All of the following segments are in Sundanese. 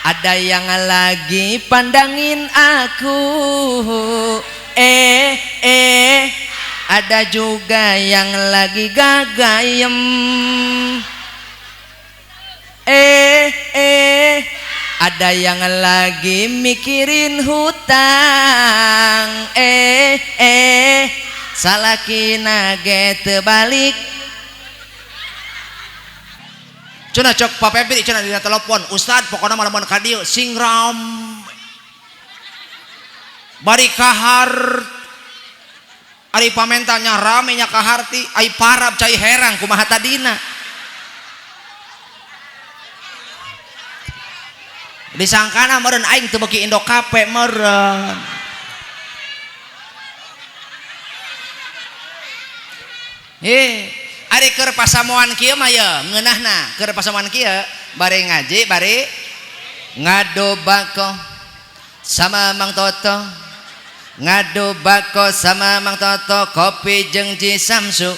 Ada yang lagi pandangin aku. Eh eh, ada juga yang lagi gagayem. Eh eh, ada yang lagi mikirin hutang. Eh eh, salakina ge teu balik. Cenah cok Pak Febri cenah dina telepon, Ustad pokona mah lamun ka dieu sing ram. Bari kahar ari pamentanya rame nya kaharti, ai parab cai herang kumaha tadina. Disangkana meureun aing teu beuki Indo Kafe meureun. Ari keur pasamuan kieu mah ye ngeunahna, keur pasamuan kieu bari ngaji bari ngadu bako sama Mang Toto, ngadu bako sama Mang Toto, kopi jeung Ji Samsu.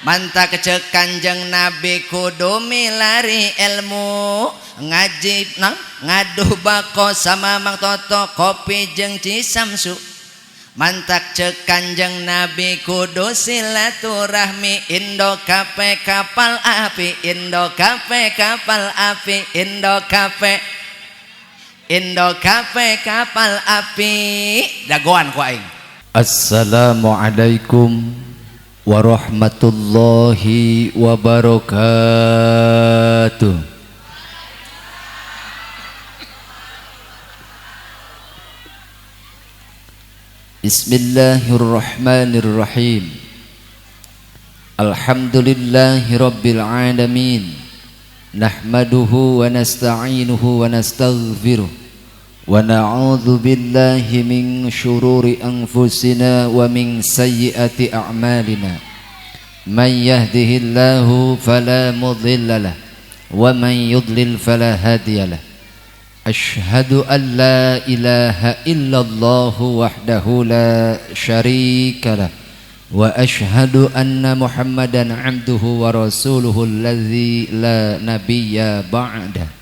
Manta kecek Kanjeng Nabi kudu milari ilmu ngaji nang ngadu bako sama Mang Toto, kopi jeung Ji Samsu. Mantak cek Kanjeng Nabi kudu silaturahmi. Indo Kafe kapal api, Indo Kafe kapal api, Indo Kafe, Indo Kafe kapal api. Dagoan ku aing. Assalamualaikum warahmatullahi wabarakatuh. Bismillahirrahmanirrahim. Alhamdulillahi rabbil alamin. Nahmaduhu wa nasta'inuhu wa nastaghfiruh. Wa na'udzu billahi min syururi anfusina wa min sayyiati a'malina. Man yahdihillahu fala mudilla lahu wa man yudlil fala hadiyalah. Ashhadu an la ilaha illallah wahdahu la syarika lah wa ashhadu anna Muhammadan abduhu wa rasuluhu alladzi la nabiyya ba'da.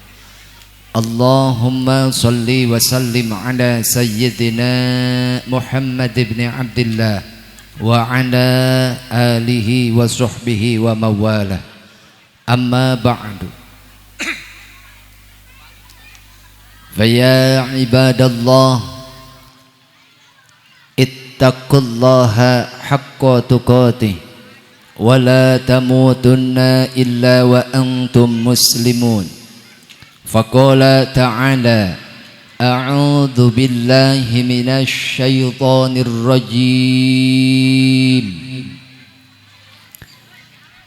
Allahumma salli wa sallim ala sayyidina Muhammad ibn Abdillah wa ala alihi wa sahbihi wa mawalah. Amma ba'du. Faya ibadallah, ittaqullaha haqqa tuqatih wa la tamutunna illa wa antum muslimun. Faqala ta'ala, a'udzu billahi minasy syaithanir rajim.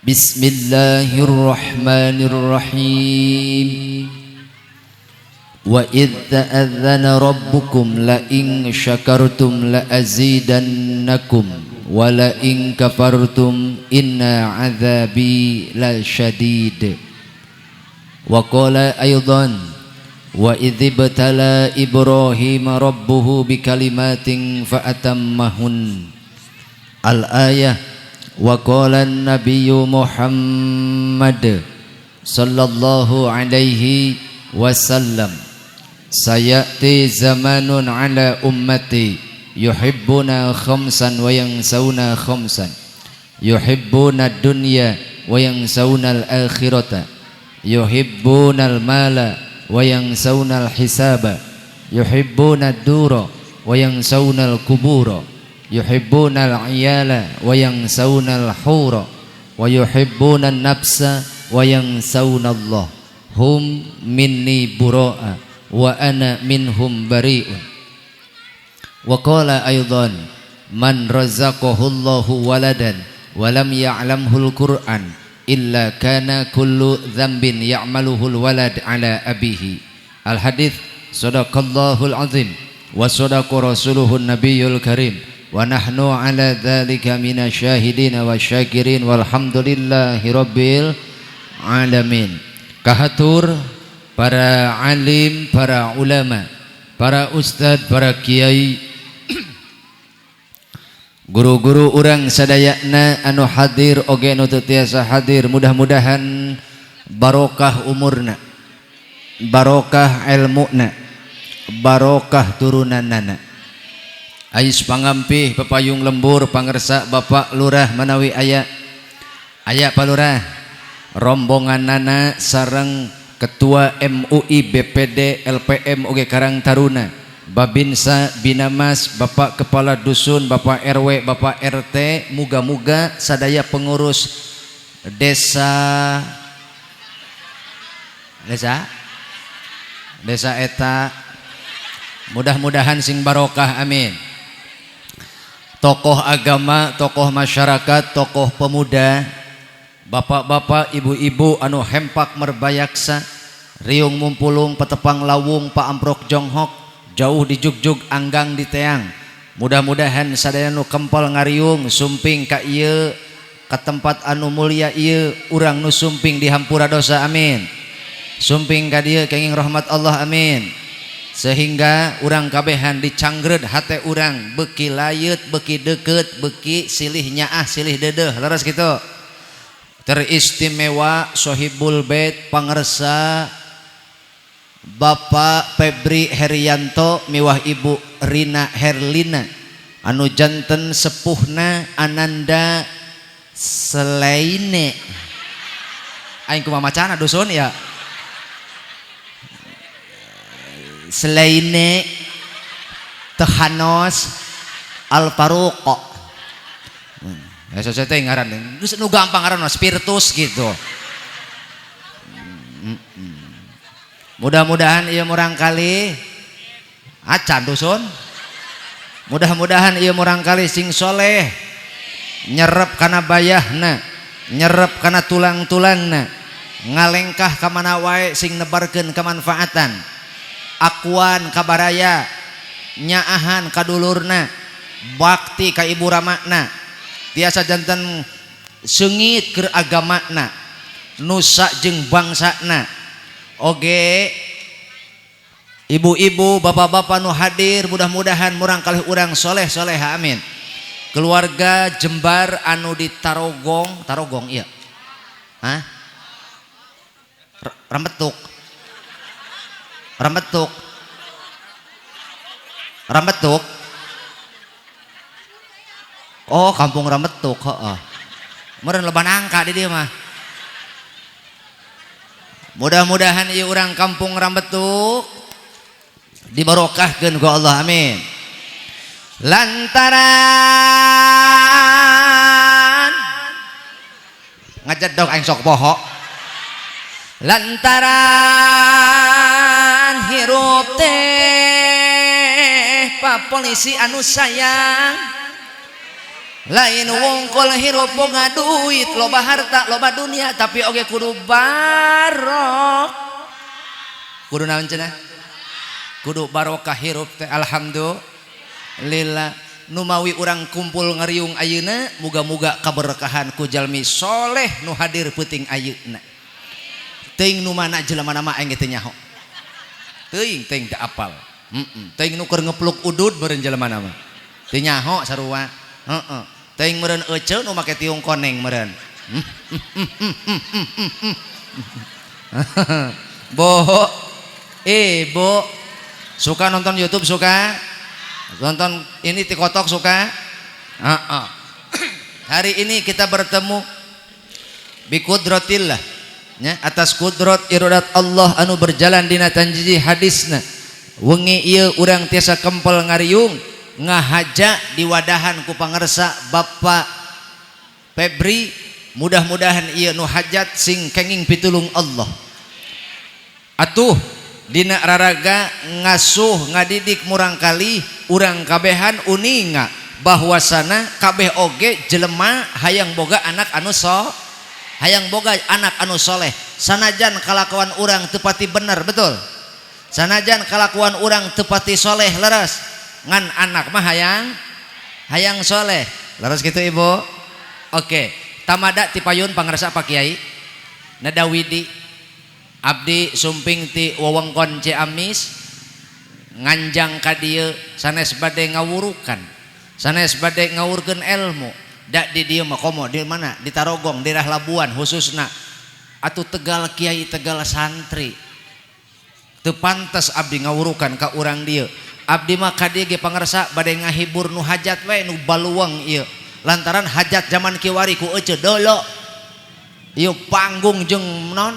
Bismillahirrahmanirrahim. Wa idh ta'adzana rabbukum la in syakartum la azidannakum wa la in kafartum inna 'adzabi lasyadid. Wa qala aidan wa idh ibtala Ibrahima rabbuhu bikalimatin fa atammahun. Al-ayah. Wa qala an-nabiyyu Muhammad sallallahu alaihi wasallam, sayati zamanun ala ummati yuhibbuna khamsan wa yansawna khamsan, yuhibbuna ad-dunya wa yansawna al-akhirata, yuhibbuna al-mala wa yansawna al-hisaba, yuhibbuna ad-dura wa yansawna al-kubura, yuhibbuna al-'iyala wa yansawna al-hura, wa yuhibbuna an-nafsa wa yansawna Allah. Hum minni bura'a wa ana minhum bari'un. Wa qala aidan, man razaqahullahu waladan wa lam ya'lamhul Qur'an illa kana kullu dzambin ya'maluhul walad ala abihi. Al hadits. Sadaqallahul azim wa sadaqa rasuluhun nabiyul karim wa nahnu ala dzalika minasyahidin wasyakirin walhamdulillahi rabbil alamin. Kahatur para alim, para ulama, para ustad, para kiai, guru-guru urang sadayana anu hadir oge nu teu tiasa hadir, mudah-mudahan barokah umurna, Barokah ilmuna, barokah turunanana. Ais pangampih pepayung lembur pangersa Bapak Lurah manawi aya. Aya Pak Lurah, rombonganana sareng Ketua MUI BPD LPM oge Karang Taruna, Babinsa Binamas, Bapak Kepala Dusun, Bapak RW, Bapak RT, muga-muga sadaya pengurus desa desa desa eta mudah-mudahan sing barokah, amin. Tokoh agama, tokoh masyarakat, tokoh pemuda, bapak-bapak, ibu-ibu anu hempak merbayaksa, riung mumpulung, petepang lawung, pak amprok jonghok, jauh di jugjug, anggang di teang. Mudah-mudahan sadaya nu kempel ngariung sumping ka ieu, ka tempat anu mulia ieu, urang nu sumping dihampura dosa, amin. Sumping ka dieu kenging rahmat Allah, amin. Sehingga urang kabehan dicangreud hate urang beki layeut, beki deket, beki silih nyaah, silih dedeh, leres gitu. Teristimewa Sohibul Bait pangersa Bapak Febri Herianto miwah Ibu Rina Herlina anu janten sepuhna Ananda Selaine. Aing kumaha macana dusun ya. Selaine Tehanos Alfaruqo. Ya saya teh ngaran geus nu gampang ngaran spiritus gitu. Mudah-mudahan ieu murangkali acan dusun. Mudah-mudahan ieu murangkali sing soleh, nyerep kana bayahna, nyerep kana tulang-tulangna, ngalengkah ka mana wae sing nebarkeun kemanfaatan, akuan ka baraya, nyaahan ka dulurna, bakti ka ibu ramakna, tiasa janten seungit keur agamana, nusa jeung bangsana. Oge ibu-ibu, bapak-bapak nu hadir, mudah-mudahan murangkalih urang soleh soleha, amin. Keluarga Jembar anu di Tarogong, Tarogong iya. Hah? Rambetuk. Rambetuk. Rambetuk. Oh, kampung Rambetuk, heeh. Meureun loba nangka di dieu mah. Mudah-mudahan ieu urang kampung Rambetuk dibarokahkeun ku Allah, amin. Lantaran ngajedog aing sok poho. Lantaran hirup teh Pak polisi anu sayang, lain wongkol hirup boga duit, loba harta, loba dunia, tapi oge kudu barok, kudu naon cenah, kudu barokah hirup teh. Alhamdulillah numawi urang kumpul ngariung ayeuna, muga-muga kaberkahan ku jalmi soleh nu hadir peuting ayeuna. Teuing nu mana jelema nama aing teu nyaho, teuing teuing teu apal, teuing nu keur ngepluk udud meureun jelema nama teu nyaho sarua, heeh. Teuing meureun ece nu make tiung koneng meureun. Bo, bo, suka nonton YouTube, suka nonton ini TikTok, suka? Hari ini kita bertemu bikudratillah, ya, atas kudrat irodat Allah anu berjalan dina tanjiji hadisna. Wengi ieu urang tiasa kempel ngariung ngahaja diwadahan ku pangersa Bapak Febri, mudah-mudahan ieu nu hajat sing kenging pitulung Allah. Atuh dina raraga ngasuh ngadidik murangkali urang kabehan uninga bahwasana kabeh oge jelema hayang boga anak anu so, hayang boga anak anu soleh, sanajan kalakuan urang teu pati bener, betul, sanajan kalakuan urang teu pati soleh, leres, ngan anak mah hayang hayang soleh, leres gitu ibu. Oke, tamada tipayun pangersa Pak Kiai Nadawidi, abdi sumping ti wewengkon Ciamis nganjang ka dieu sanes bade ngawurukan, sanes bade ngawurkeun ilmu, dak di dieu mah komo di mana, di Tarogong, daerah Labuan khususna, atuh Tegal kiai, Tegal santri. Teu pantes abdi ngawurukan ka urang dieu. Abdi mah ka dieu ge pangarsa bade ngahibur nu hajat we nu baluang ieu. Lantaran hajat zaman kiwari ku ece dolo. Ieu panggung jeung non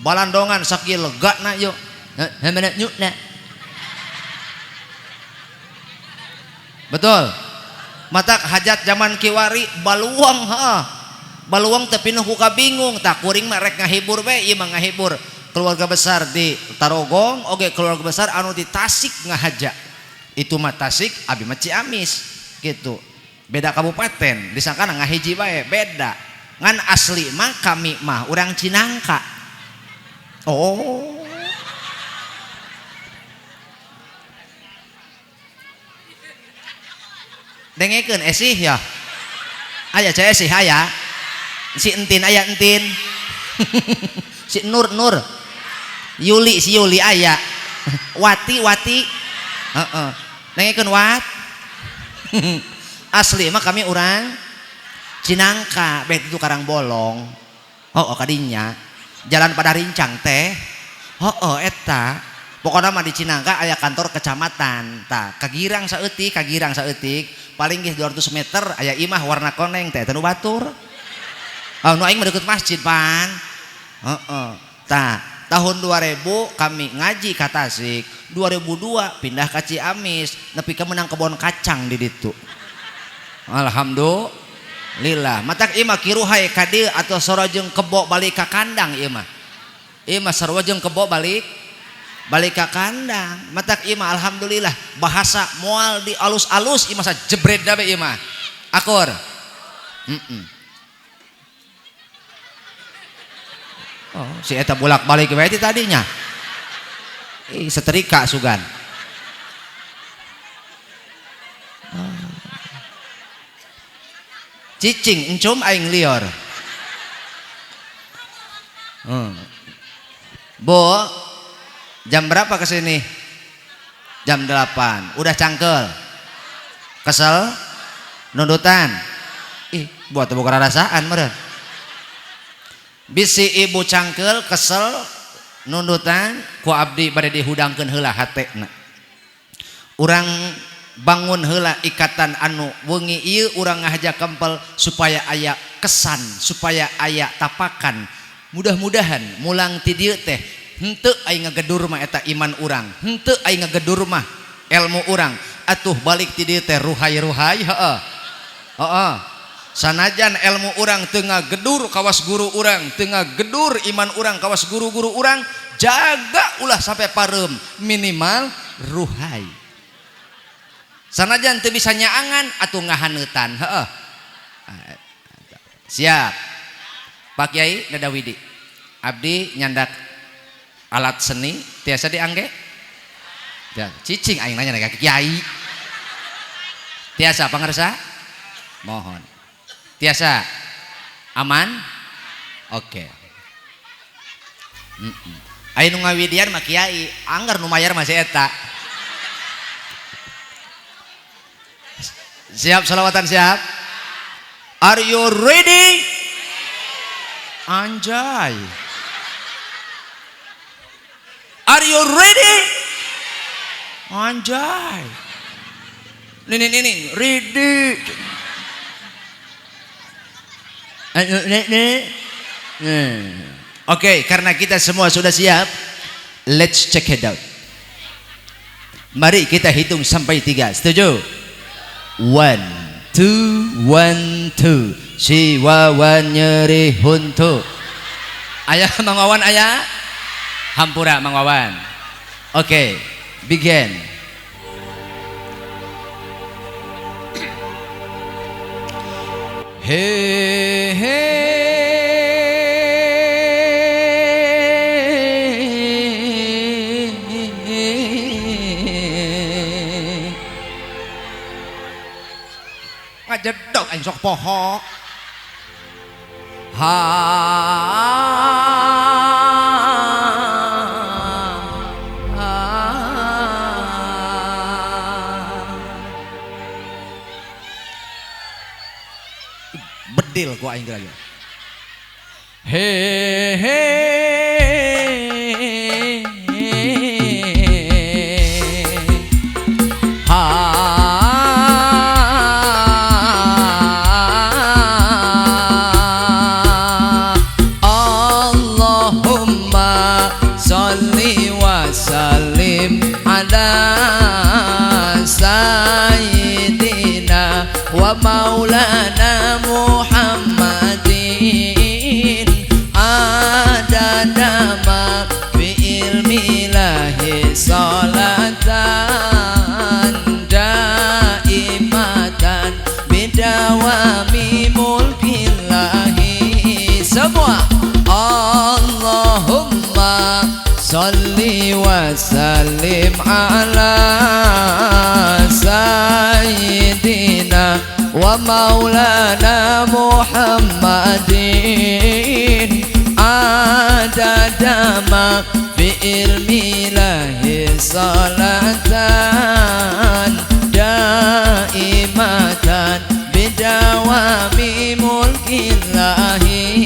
balandongan sakieu legana ieu. Heuh nyukna. Betul. Matak hajat zaman kiwari baluang heeh. Baluang teu pinuh ku kabingung, tah kuring mah rek ngahibur we ieu mah ngahibur. Keluarga besar di Tarogong oge keluarga besar anu di Tasik ngahaja. Itu mah Tasik abi mah Ciamis gitu. Beda kabupaten, disangkana ngahiji bae beda. Ngan asli mah kami mah urang Cinangka. Oh. Dengekeun esih ya. Aya cai esih aya. Si Entin aya Entin. Si Nur Nur. Yuli si Yuli aya. Wati Wati. Heeh. Dengekeun Wat. Asli mah kami urang Cinangka, beh itu Karang Bolong. Oh, kadinya. Jalan pada Rincang teh. Oh, eta. Pokoknya mah di Cinangka aya kantor kecamatan. Tah, kagirang saeutik, paling geus 200 meter aya imah warna koneng teh eta nu batur. Oh, nu aing mah deukeut masjid pan. Heeh. Tah, tahun 2000 kami ngaji ka Tasik, 2002 pindah ka Ciamis, nepi ka menang kebon kacang di ditu. Alhamdulillah. Matak ieu mah kiruhai ka dieu atau sarua jeung kebo balik ka kandang ieu mah. Ieu mah sarua jeung kebo balik ka kandang. Matak ieu mah alhamdulillah bahasa moal di alus-alus ieu mah sajebret dabe ieu mah. Akur. Oh, si eta bolak-balik we tadinya. Ih, setrika sugan. Oh. Cicing encum aing lior. Bu, jam berapa kesini? Jam 8. Udah cangkel. Kesel? Nundutan. Ih, buat bukan rasaan meureun. Bisi ibu cangkel kesel nundutan ku abdi bade dihudangkeun heula hatena. Urang bangun heula ikatan anu wengi ieu urang ngahaja kempel supaya aya kesan, supaya aya tapakan. Mudah-mudahan mulang ti dieu teh henteu aing ngagedur mah eta iman urang, henteu aing ngagedur mah ilmu urang. Atuh balik ti dieu teh ruhai-ruhai heeh. Heeh. Sanajan ilmu urang teu ngagedur kawas guru urang, teu ngagedur iman urang kawas guru-guru urang, jaga ulah sampai pareum, minimal ruhai. Sanajan teu bisa nyaangan atuh ngahaneutan, heeh. Siap. Pak Kiai Nadawidi. Abdi nyandak alat seni tiasa diangge? Ya, cicing aing nanya ka kiai. Tiasa pangarsa? Mohon. Tiasa? Aman? Oke. Ayo nu ngawidian mah kiai, anggar nu mayar mah si eta. Siap salawatan siap? Are you ready? Anjay. Are you ready? Anjay. Nini ready. Oke, karena kita semua sudah siap, let's check it out. Mari kita hitung sampai 3. Setuju? 1 2 1 2. Si Wawan nyeri huntu. Ayah Mang Wawan ayah. Hampura Mang Wawan. Oke, begin. Hey hey ngajedog aing sok poho. Ha bedil ku aing lagi. He he. Sholli wa sallim ala sayyidina wa maulana Muhammadin adada ma fi ilmillahi salatan daimatan bidawami mulkillahi. Semua Allahumma sholli wa sallim ala sayyidina wa maulana Muhammadin adada ma fi ilmillahi salatan daimatan bidawami mulkillahi.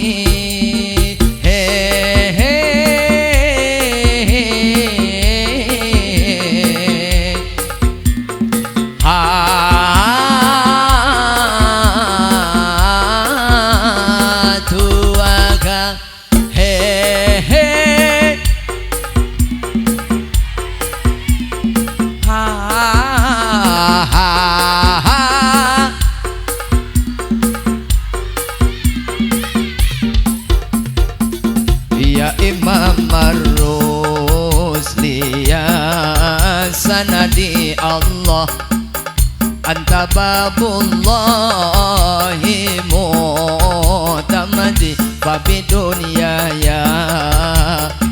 Ya Imam Ar-Rusli ya sanadi Allah anta babullahi mu'tamadi fa bidunya ya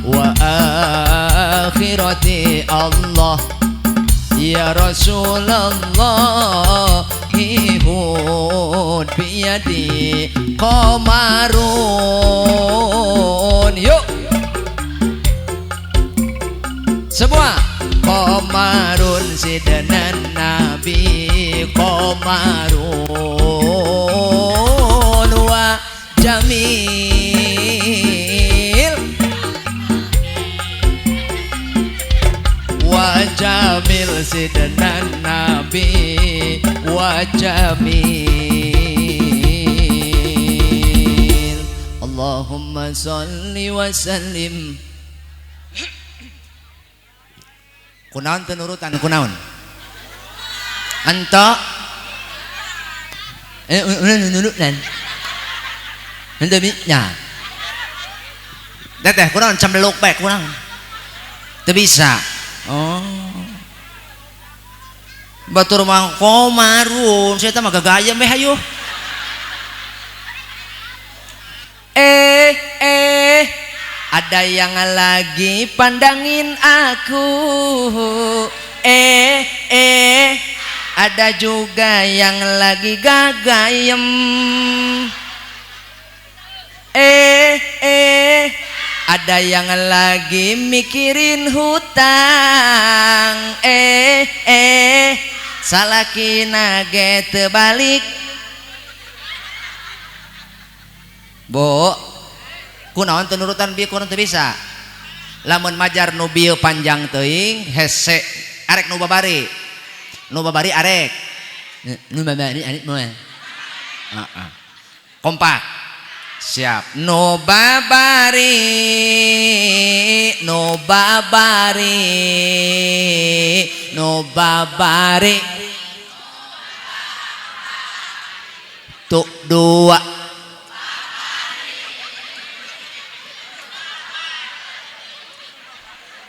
wa akhirati Allah ya Rasulullah hud biyadi qamarun. Yuk semua qamarun sidnan nabi qamarun wa jamil wa jamil sidnan nabi wa jamil. Allahumma sholli wa sallim. Kunaon teu nurutan kunaon? Anta nurutan. Henteu nya. Teteh kunaon cembeluk bae kunaon? Teu bisa. Oh. Batur mah komarun, saya mah gagayem we hayu. Ada yang lagi pandangin aku. Ada juga yang lagi gagayem. Ada yang lagi mikirin hutang. Salakina ge teu balik. Bu, kunaon teu nurutan bieu kunaon teu bisa. Lamun majar nu bieu panjang teuing hese arek nu babari. Nu babari arek. Nu babari arek moal. Heeh. Kompak. Siap. Nu babari, nu babari, nu babari. Tuh dua.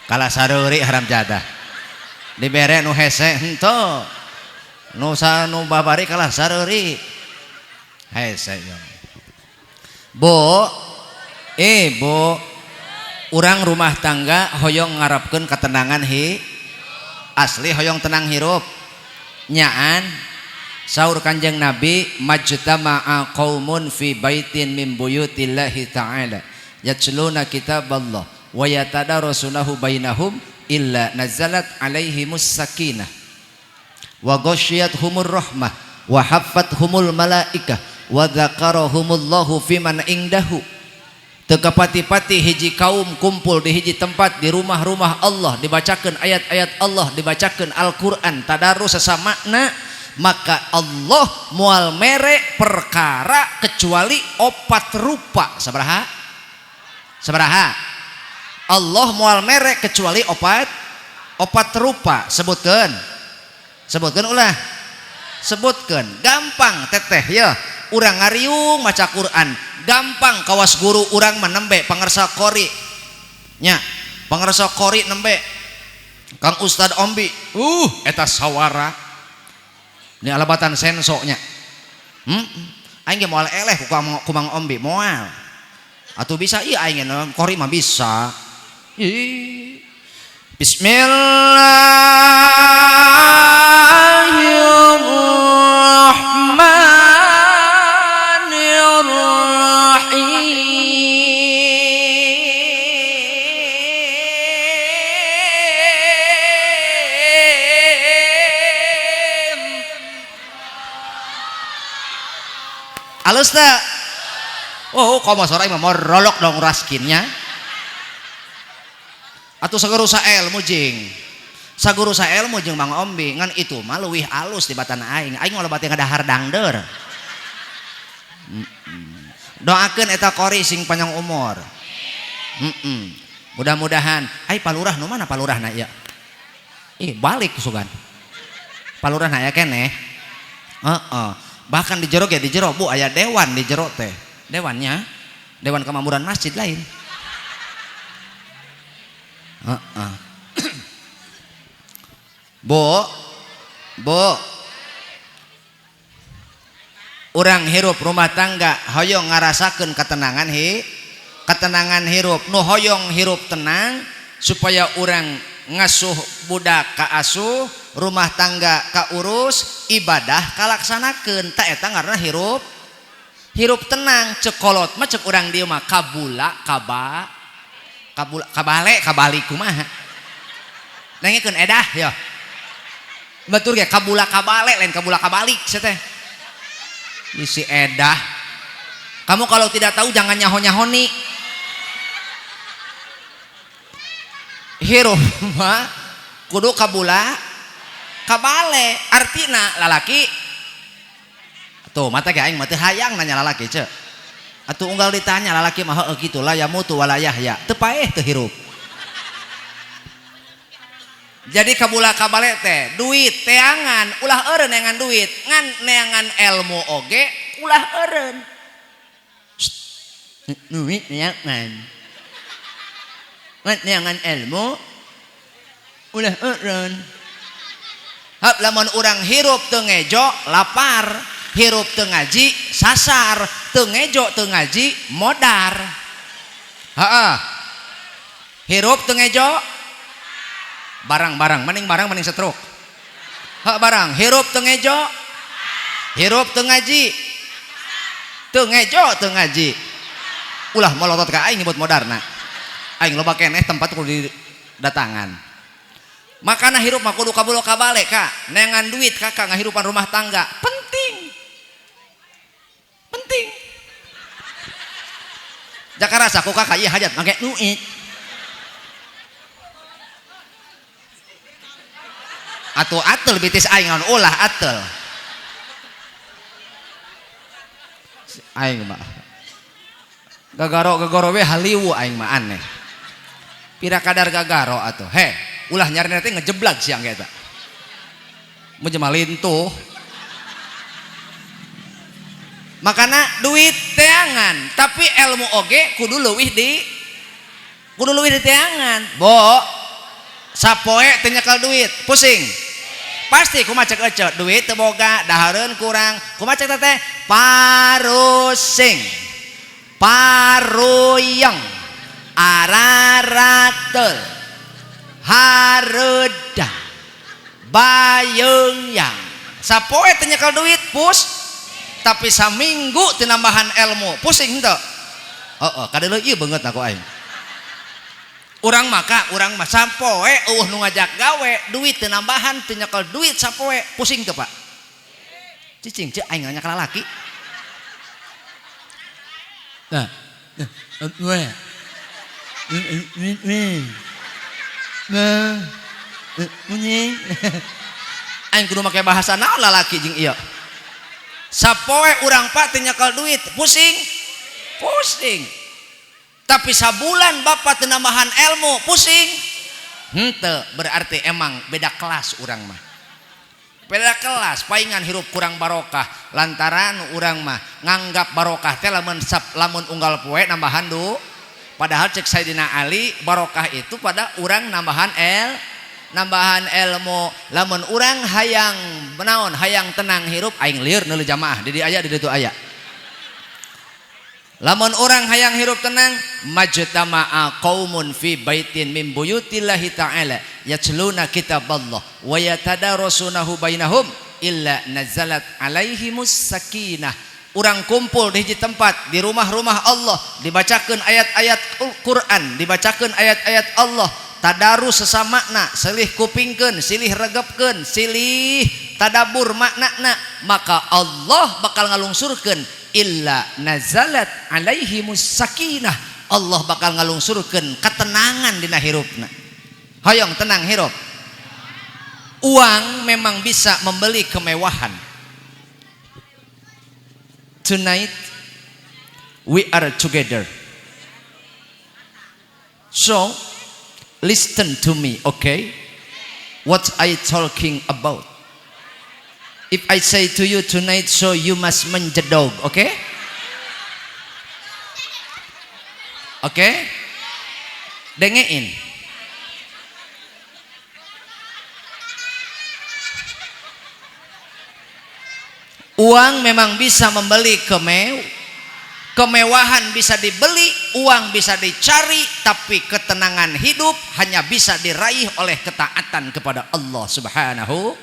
Kalah saruri haram jadah. Dibere nu hese henteu. Nu sa nu babari kalah saruri. Hese yo. Bu, Bu, urang rumah tangga hoyong ngarapkeun ketenangan hi. Asli hoyong tenang hirup. Nyaan saur Kanjeng Nabi majtama'a qaumun fi baitin min buyutillahi ta'ala yatluna kitaballah wa yatadarasunahu bainahum illa nazalat alaihimus sakinah wa ghasyiyat humur rahmah wa haffat humul malaikah wa dzakarahumullahu fiman indahu. Teu kapati-pati hiji kaum kumpul di hiji tempat di rumah-rumah Allah, dibacakeun ayat-ayat Allah, dibacakeun Al-Qur'an, tadarus sasamakna, maka Allah moal mere perkara kecuali opat rupa. Sabaraha? Sabaraha? Allah moal mere kecuali opat rupa. Sebutkeun. Sebutkeun ulah. Sebutkeun. Gampang teteh ya. Urang ngariung maca Quran, gampang kawas guru urang mah nembe pangersa qori. Nya, pangersa qori nembe. Kang Ustad Ombi, eta sawara. Ini alabatan sensoknya. Aing ge moal eleh ku Mang Ombi, moal. Atuh bisa ieu aing ge qori mah bisa. Ih. Bismillahirrahmanirrahim. Alus teu? Oh, komo sore mah morolok dong raskinnya. Atuh saguru saelmu jeung. Saguru saelmu jeung Mang Ombi, ngan itu mah leuwih alus di batan aing. Aing mah loba teh ngadahar dangdeur. Doakeun eta qori sing panjang umur. Mudah-mudahan ai palurah nu mana palurahna ieu? Ih, balik sugan. Palurahna aya keneh. Heeh. Bahkan di jero ge di jero bu aya dewan di jero teh. Dewannya dewan kemakmuran masjid lain. Heeh. Bu, bu, urang hirup rumah tangga hoyong ngarasakeun ketenangan ketenangan hirup. Nu hoyong hirup tenang supaya urang ngasuh budak kaasuh, rumah tangga kaurus, ibadah kalaksanakeun. Ta eta ngaranna hirup hirup tenang. Cek kolot mah cek urang dieu mah kabula kaba kabula kabale kabali kumaha nengikeun edah ya batur ge kabula kabale lain kabula kabalik sia teh isi edah. Kamu kalau tidak tahu jangan nyaho-nyahoni. Hirup mah kudu kabula kabale artina lalaki tuh mata ge aing mah teu hayang nanya lalaki cek atuh unggal ditanya lalaki mah heueuh kitu la yamutu wala yahya teu paeh teu hirup. Jadi kabula kabale teh duit teangan ulah eureun neangan duit ngan neangan ilmu oge ulah eureun duit neangan ngan neangan ilmu ulah eureun. Hap lamun urang hirup teu ngejo lapar, hirup teu ngaji sasar, teu ngejo teu ngaji modar. Heeh. Hirup teu ngejo barang-barang mending barang mending setruk. Hak barang hirup teu ngejo, hirup teu ngaji, teu ngejo teu ngaji. Ulah molotot ka aing nyebut modarna. Aing loba keneh tempat kudu didatangan. Makana hirup mah kudu kabulo kabale ka, neangan duit kakak ngahirupan rumah tangga penting. Penting. Jaka rasa ku kakak ieu hajat make duit. Atuh atel bitis aing naon ulah atel. Aing mah gagaro-gagaro we haliwu aing mah aneh. Pira kadar gagaro atuh. He, ulah nyarina teh ngejeblag siang ge eta. Mun jelema lintuh. Makana duit teangan, tapi ilmu oge kudu leuwih di kudu leuwih di teangan. Bo, sapoe teu nyekel duit, pusing. Pasti kumaha cek ece, duit teu boga, dahareun kurang. Kumaha cek teteh? Parusing. Paruyeng. Ararateul. Hareudang. Bayeungyang. Sapoe teu nyekel duit, pus. Tapi saminggu teu nambahan ilmu, pusing henteu? Heeh, kadeuleu ieu beungeut ku aing. Urang maka urang mah sapoe eueuh nu ngajak gawe, duit teu nambahan, teu nyekel duit sapoe, pusing teu, Pak? Cicing ceu aing nanya ka lalaki. Nah, aing kudu make bahasa naon lalaki jeung ieu. Sapoe urang Pak teu nyekel duit, pusing. Pusing. Tapi sabulan bapak teu nambahan ilmu pusing. Henteu, berarti emang beda kelas urang mah. Beda kelas, paingan hirup kurang barokah lantaran urang mah nganggap barokah teh lamun lamun unggal poe nambahan du. Padahal cek Sayyidina Ali barokah itu pada urang nambahan nambahan ilmu. Lamun urang hayang naon hayang tenang hirup aing lieur neuleuh jamaah di dieu aya di ditu aya. Lamun urang hayang hirup tenang majtama'a qaumun fi baitin min buyutillahi ta'ala yatluna kitaballah wa yatadarasunahu bainahum illa nazalat alaihimus sakinah. Urang kumpul di hiji tempat di rumah-rumah Allah dibacakeun ayat-ayat Quran, dibacakeun ayat-ayat Allah, tadarus sesamakna, silih kupingkeun, silih regepkeun, silih tadabur maknana, maka Allah bakal ngalungsurkeun illa nazalat alaihimus sakinah. Allah bakal ngalungsurkeun ketenangan dina hirupna. Hoyong tenang hirup. Uang memang bisa membeli kemewahan. Tonight we are together. So listen to me, okay? What I talking about? If I say to you tonight, so you must menjedog, okay? Okay? Dengein. Uang memang bisa membeli kemewahan bisa dibeli, uang bisa dicari, tapi ketenangan hidup hanya bisa diraih oleh ketaatan kepada Allah Subhanahu.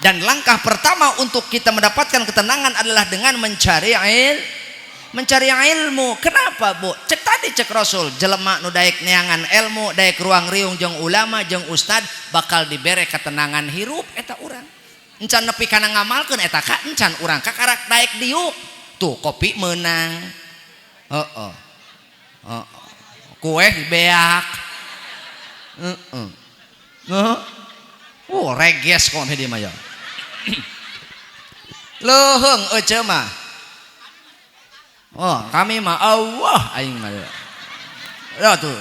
Dan langkah pertama untuk kita mendapatkan ketenangan adalah dengan mencari ilmu. Kenapa, Bu? Cek tadi cek Rasul, jelema nu daek neangan ilmu, daek ruang riung jeung ulama jeung ustad bakal dibere ketenangan hirup eta urang. Encan nepi kana ngamalkeun eta ka encan urang kakarak daek diuk. Tuh kopi menang. Heeh. Heeh. Kue beak. Heeh. Heeh. Oh, reges kok di mah ya. Leuheung euceu mah. Oh, kami mah Allah aing mah. Ya tuh.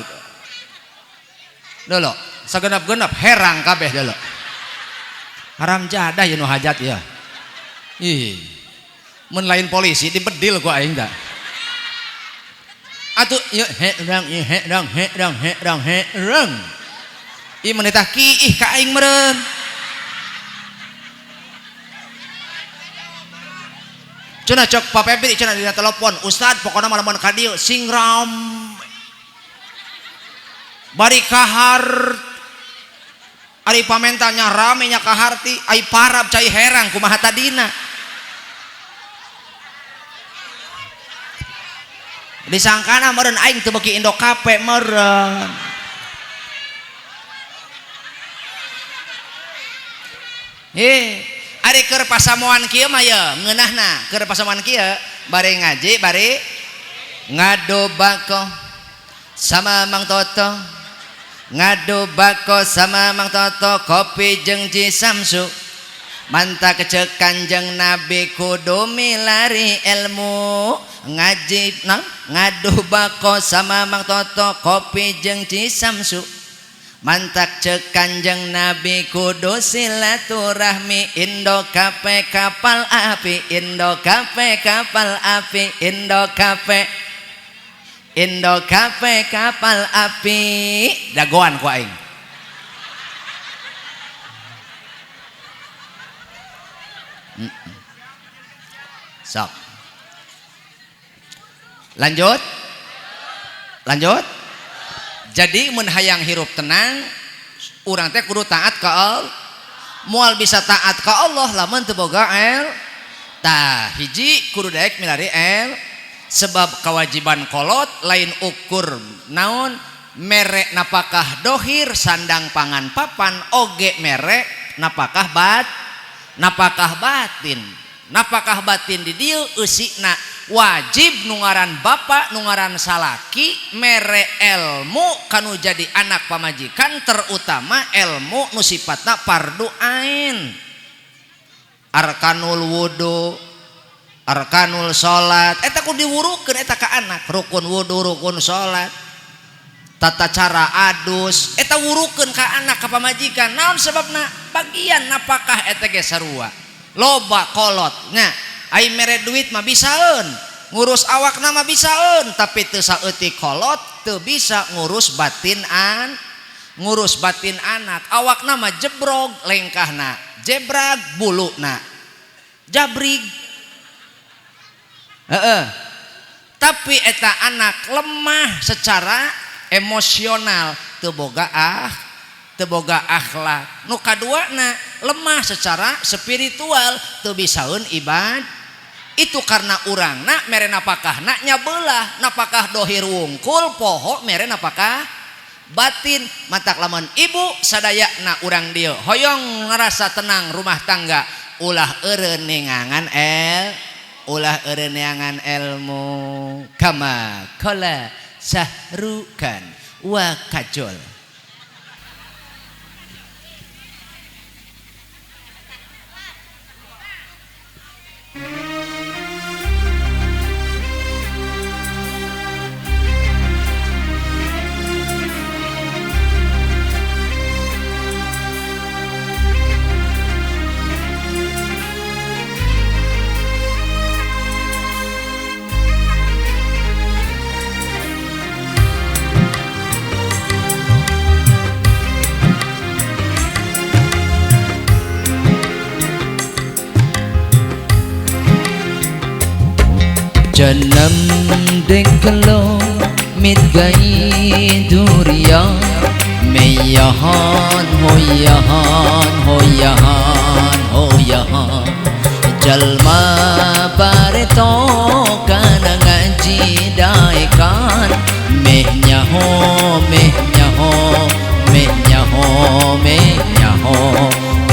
Delok, sagenap-genap herang kabeh delok. Haram jadah ya nu hajat ya. Ih. Mun lain polisi dibedil ku aing da. Atuh ieu herang ieu herang herang herang herang. Ih menitah kiih ka aing meureun. Cenah cok Pak Febri cenah dina telepon, "Ustad, pokona mah lamun ka dieu sing ram." Bari kahar ari pamentanya rame nya kaharti, ai parab cai herang kumaha tadina. Disangkana meureun aing teu beuki Indokafe meureun. Ari keur pasamuan kieu mah ye ngeunahna keur pasamuan kieu bari ngaji bari ngadu bako sama Mang Toto, ngadu bako sama Mang Toto kopi jeung Ji Samsu manta kecek Kanjeng Nabi kudu milari ilmu ngaji ngadu bako sama Mang Toto kopi jeung Ji Samsu mantak cek Kanjeng Nabi kudu silaturahmi Indo kape kapal api Indo kape kapal api Indo kape Indo kape kapal api dagoan ku aing. Sok lanjut lanjut. Jadi mun hayang hirup tenang urang teh kudu taat ka Allah. Moal bisa taat ka Allah lamun teu boga el. Tah hiji kudu daek milari el. Sebab kewajiban kolot lain ukur naon mere napakah dohir sandang pangan papan oge mere napakah bat napakah batin. Napakah batin di dieu eusina wajib nungaran bapak nungaran salaki mere ilmu kanu jadi anak pamajikan terutama ilmu nu sifatna fardu ain. Arkanul wudu, Arkanul salat eta kudu diwurukeun eta ka anak, rukun wudu, rukun salat, tata cara adus eta wurukeun ka anak ka pamajikan. Naon sebabna? Bagian napakah eta ge sarua. Loba kolot nya, ai mere duit mah bisaeun, ngurus awakna mah bisaeun, tapi teu saeutik kolot teu bisa ngurus batin an, ngurus batin anak. Awakna mah jebrog lengkahna, jebrag buluna, jabrig. Heeh. Tapi eta anak lemah secara emosional, teu boga teu boga akhlak. Nu kaduana lemah secara spiritual, teu bisaeun ibad. Itu karena urangna mere napakahna nyabelah, napakah dohir wungkul poho mere napakah batin. Matak lamun ibu sadayana urang dieu hoyong ngerasa tenang rumah tangga, ulah eureun neangan ulah eureun neangan ilmu. Kama qala Sahrukan wa Kajol. जन्म देख लो मिट गई दूरियां, मैं यहाँ हो यहाँ हो यहाँ हो यहाँ। जलमा पर तो kana ngaji daekan, meh nyaho meh nyaho meh nyaho meh nyaho.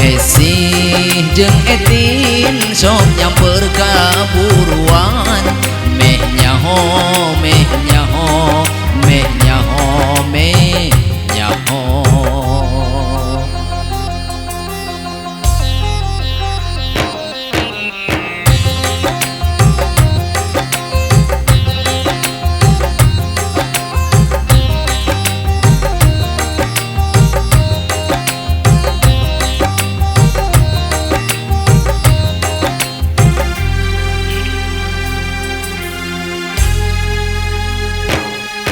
Esih jeung etin sok nyamper kaburuan, meh nyaho meh nyaho meh nyaho meh nyaho.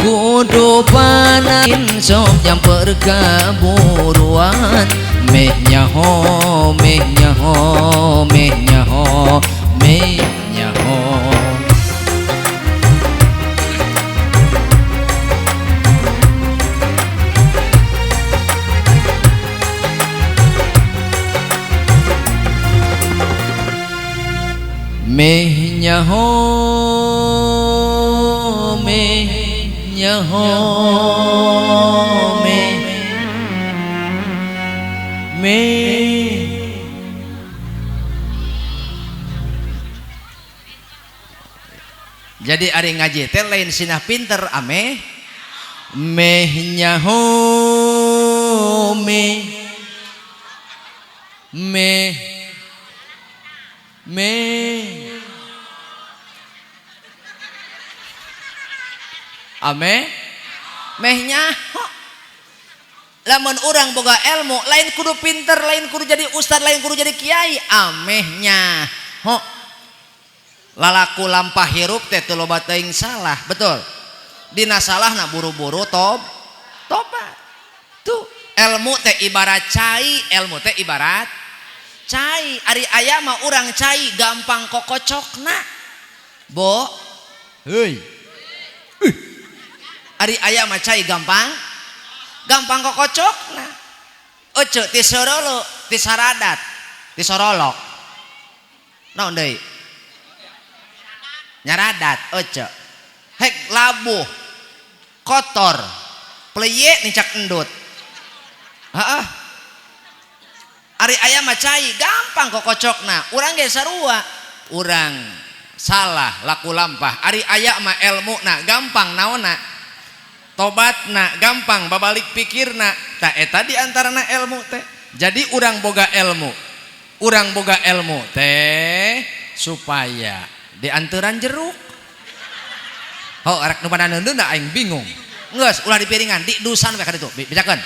Kudu panain sok nyamper kaburuan, meh nyaho meh nyaho meh nyaho meh nyaho. Meh nyaho meh nyaho meh meh. Jadi ari ngaji teh lain sinah pinter ameh meh nyaho meh meh meh ame meh nyaho. Lamun urang boga ilmu lain kudu pinter, lain kudu jadi ustad, lain kudu jadi kiai, ameh nyaho. Lalaku lampah hirup teh teu loba teuing salah, betul. Dina salahna buru-buru tobat. Tuh ilmu teh ibarat cai, ilmu teh ibarat cai. Ari aya mah urang cai gampang kokocokna. Bo, heuy. Ari aya mah cai gampang gampang kokocokna. Ece ti sorolo, ti saradat, ti sorolok. Naon deui? Nyaradat ece. Hek labuh, kotor, pleye nincak endut. Heeh. Ari aya mah cai gampang kokocokna. Urang ge sarua, urang salah laku lampah. Ari aya mah elmuna gampang naonna, tobatna gampang babalik pikirna. Ta eta di antarana ilmu teh. Jadi urang boga ilmu, urang boga ilmu teh supaya Dianteran jeruk. Oh, arek nu mana neundeunna aing bingung. Geus ulah di piringan, di dusan we ka ditu. Bejakeun.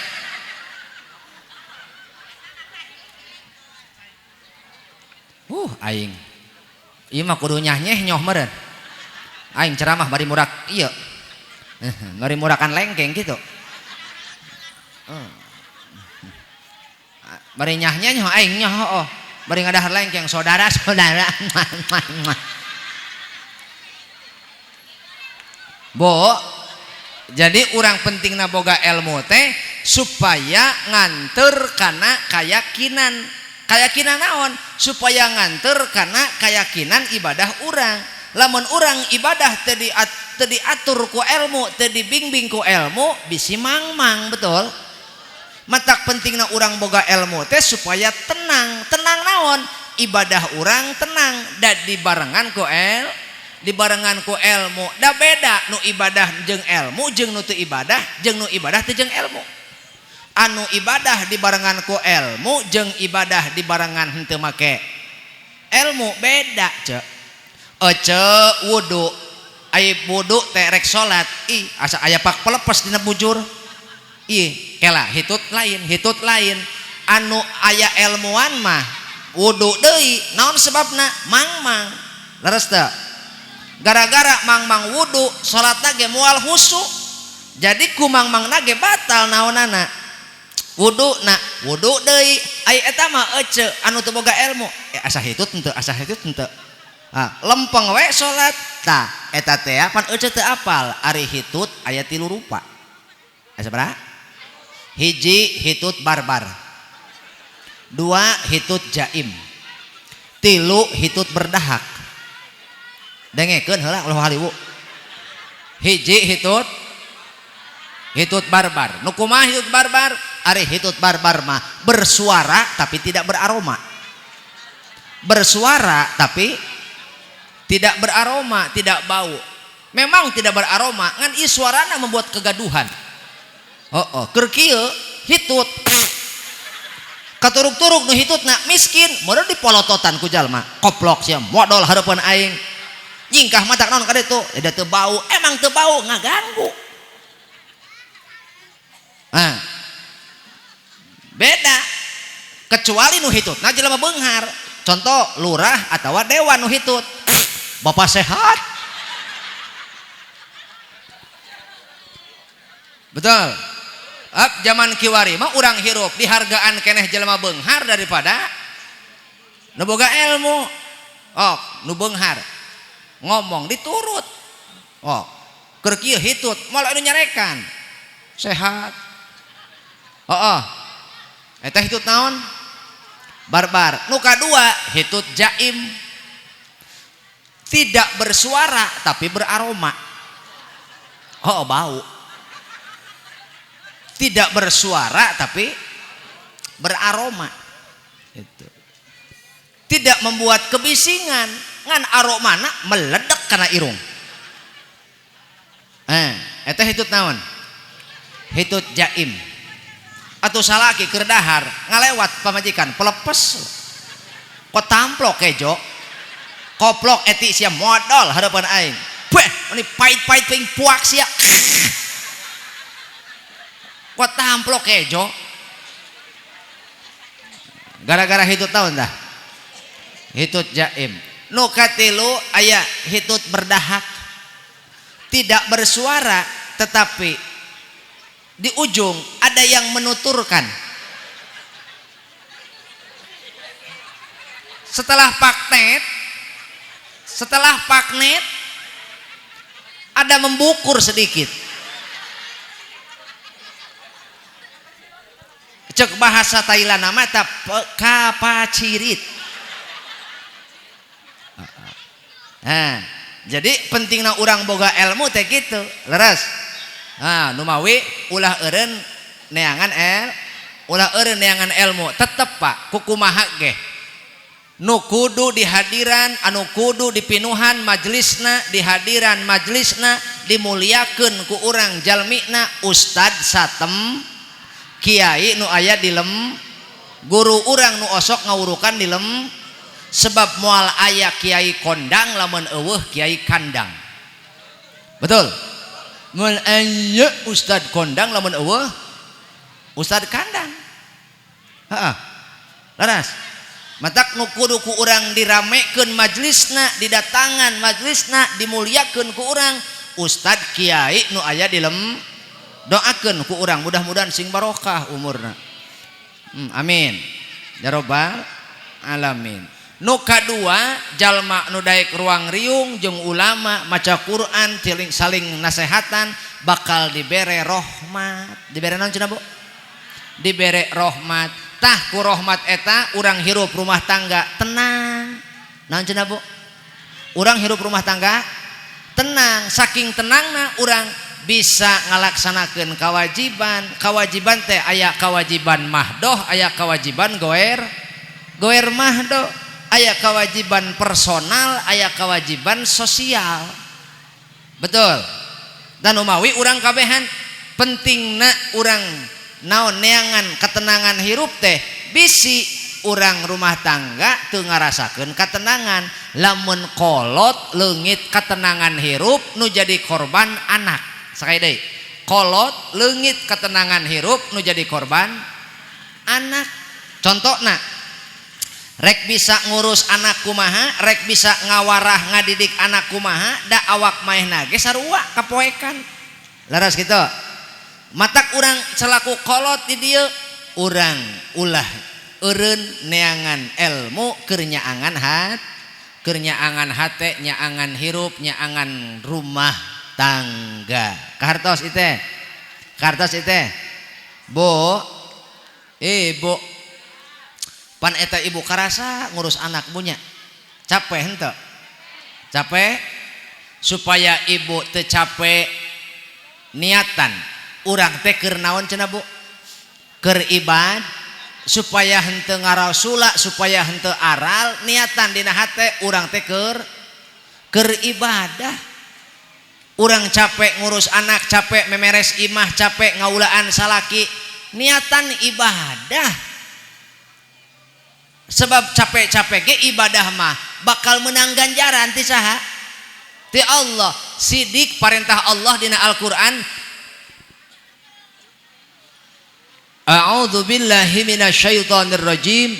Aing. Ieu mah kudu nyah-nyeh nyoh meureun. Aing ceramah bari murak ieu. Bari murakan lengkeng gitu. Bari nyah-nyeh nyoh aing nyoh oh. Bari ngadahar lengkeng saudara-saudara. Bo, jadi urang pentingna boga ilmu teh supaya nganter kana kayakinan. Kayakinan naon? Supaya nganter kana kayakinan ibadah urang. Lamun urang ibadah teu diatur ku ilmu, teu dibimbing ku ilmu, bisi mangmang, betul? Matak pentingna urang boga ilmu teh supaya tenang. Tenang naon? Ibadah urang tenang da dibarengan ku dibarengan ku ilmu. Da beda nu ibadah jeung ilmu jeung nu teu ibadah jeung nu ibadah teu jeung ilmu. Anu ibadah dibarengan ku ilmu jeung ibadah dibarengan henteu make ilmu beda cek. Ece wudu, ai wudu teh rek salat, ih asa aya pak pelepes dina bujur. Ih kela hitut lain anu aya ilmuan mah wudu deui naon sebabna mangmang leres teu? Gara-gara mangmang wudu salatna ge moal khusyuk, jadi ku mangmangna ge batal naonana wudu na wudu deui. Ai eta mah ece anu teu boga ilmu, asa hitut henteu, asa hitut henteu, lempeng we salat. Tah eta teh pan ece teu apal ari hitut aya tilu rupa. Aya sabaraha? Hiji hitut barbar, dua hitut jaim, tilu hitut berdahak. Dengekeun heula ulah haliwu. Hiji hitut barbar. Nu kumaha hitut barbar? Ari hitut barbar mah bersuara tapi tidak beraroma. Bersuara tapi tidak beraroma, tidak bau. Memang tidak beraroma, ngan ieu suarana membuat kegaduhan. Oh, keur kieu hitut. Katuruk-turuk nu hitutna miskin, moal dipolototan ku jalma. Koplok sia modol hareupeun aing. Nyingkah matak naon ka ditu? Da teu bau, emang teu bau ngaganggu. Nah, beda. Kecuali nu hitutna jelema beunghar. Contoh lurah atawa dewan nu hitut. Bapak sehat. Betul. Up zaman kiwari mah urang hirup dihargaan keneh jelema beunghar daripada nu boga ilmu. Oh, nu beunghar ngomong diturut. Oh, keur kieu hitut moal anu nyarekan. Sehat. Oh, oh. Eta hitut naon? Barbar. Nu kadua hitut jaim. Tidak bersuara tapi beraroma. Oh, bau. Tidak bersuara tapi beraroma. Itu. Tidak membuat kebisingan, ngan aromana meledak karena irung. Eta hitut naon? Hitut jaim. Atau salaki keur dahar ngalewat pamajikan pelepes. Kok tamplok kejo? Koplok eti sia modol harapan aing. Beh, ini pahit-pahit ping puak sia. Kok tamplok kejo? Gara-gara hitut naon dah? Hitut jaim. Nu katilu aya hitut berdahak. Tidak bersuara tetapi di ujung ada yang menuturkan. Setelah paknet ada membukur sedikit. Cek bahasa Thailand nama ta kapacirit. Nah, jadi pentingna urang boga ilmu teh kitu, leres. Nah, numawi ulah eureun neangan ulah eureun neangan ilmu, tetep Pak, kukumaha ge. Nu kudu dihadiran, anu kudu dipinuhan majelisna, dihadiran majelisna, dimuliakeun ku urang jalmina ustad satem, kiai nu aya di lem, guru urang nu osok ngawurukan di lem, Sebab moal aya kiai kondang lamun eueuh kiai kandang. Betul? Moal aya ustad kondang lamun eueuh ustad kandang. Heeh. Laras. Matak nu kudu ku urang diramekeun majlisna, didatangan majlisna, dimuliakeun ku urang ustad kiai nu aya di lem, doakeun ku urang mudah-mudahan sing barokah umurna. Amin. Ya robbal alamin. Nu kadua, jalma nu daek ruang riung jeung ulama maca Quran tiling saling nasehatan bakal dibere rahmat. Dibere naon cenah, Bu? Dibere rahmat. Tah ku rahmat eta urang hirup rumah tangga tenang. Naon cenah, Bu? Urang hirup rumah tangga tenang, saking tenangna urang bisa ngalaksanakeun kewajiban. Kewajiban teh aya kewajiban mahdoh, aya kewajiban goer goer mahdoh, aya kewajiban personal, aya kewajiban sosial. Betul? Dan umawi urang kabehan pentingna urang naon neangan ketenangan hirup teh, bisi urang rumah tangga teu ngarasakeun ketenangan. Lamun kolot leungit ketenangan hirup, nu jadi korban anak. Sakali deui, kolot leungit ketenangan hirup, nu jadi korban anak. Contohna, rek bisa ngurus anak kumaha, rek bisa ngawarah ngadidik anak kumaha, da awak maehna ge sarua kapoekan. Laras kitu? Matak urang selaku kolot di dieu, urang ulah eureun neangan ilmu keur nyaangan hat, keur nyaangan hate, nyaangan hirup, nyaangan rumah tangga. Kahartos itu? Kahartos itu, Bu? Ibu pan eta ibu karasa ngurus anak punya capek henteu? Capek. Supaya ibu teu capek, niatan urang teh keur naon cenah, Bu? Keur ibad. Supaya henteu ngarasula, supaya henteu aral, niatan dina hate urang teh keur keur ibadah. Urang capek ngurus anak, capek memeres imah, capek ngaulaan salaki, niatan ibadah. Sebab capek-capek ge ibadah mah bakal menang ganjaran ti saha? Ti Allah. Sidik perintah Allah dina Al-Qur'an. A'udzu billahi minasyaitonir rajim.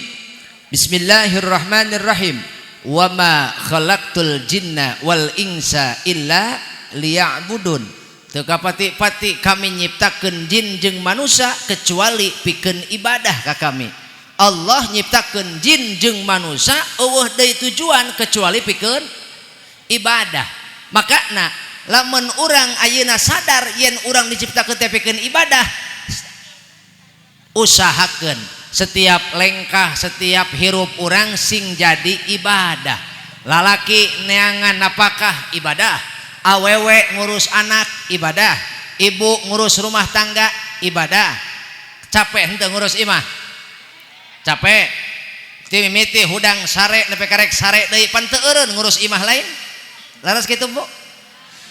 Bismillahirrahmanirrahim. Wa ma khalaqtul jinna wal insa illa liya'budun. Teu kapati-pati kami nyiptakeun jin jeung manusia kecuali pikeun ibadah ka kami. Allah nyiptakeun jin jeung manusia eueuh deui tujuan kecuali pikeun ibadah. Makana lamun urang ayeuna sadar yen urang diciptakeun teh pikeun ibadah, usahakeun setiap lengkah, setiap hirup urang sing jadi ibadah. Lalaki neangan napakah ibadah, awewe ngurus anak ibadah, ibu ngurus rumah tangga ibadah. Capek henteu ngurus imah? Capek. Ti mimiti hudang sare nepi karek sare deui, pan teu eureun ngurus imah lain. Laras kitu, Bu?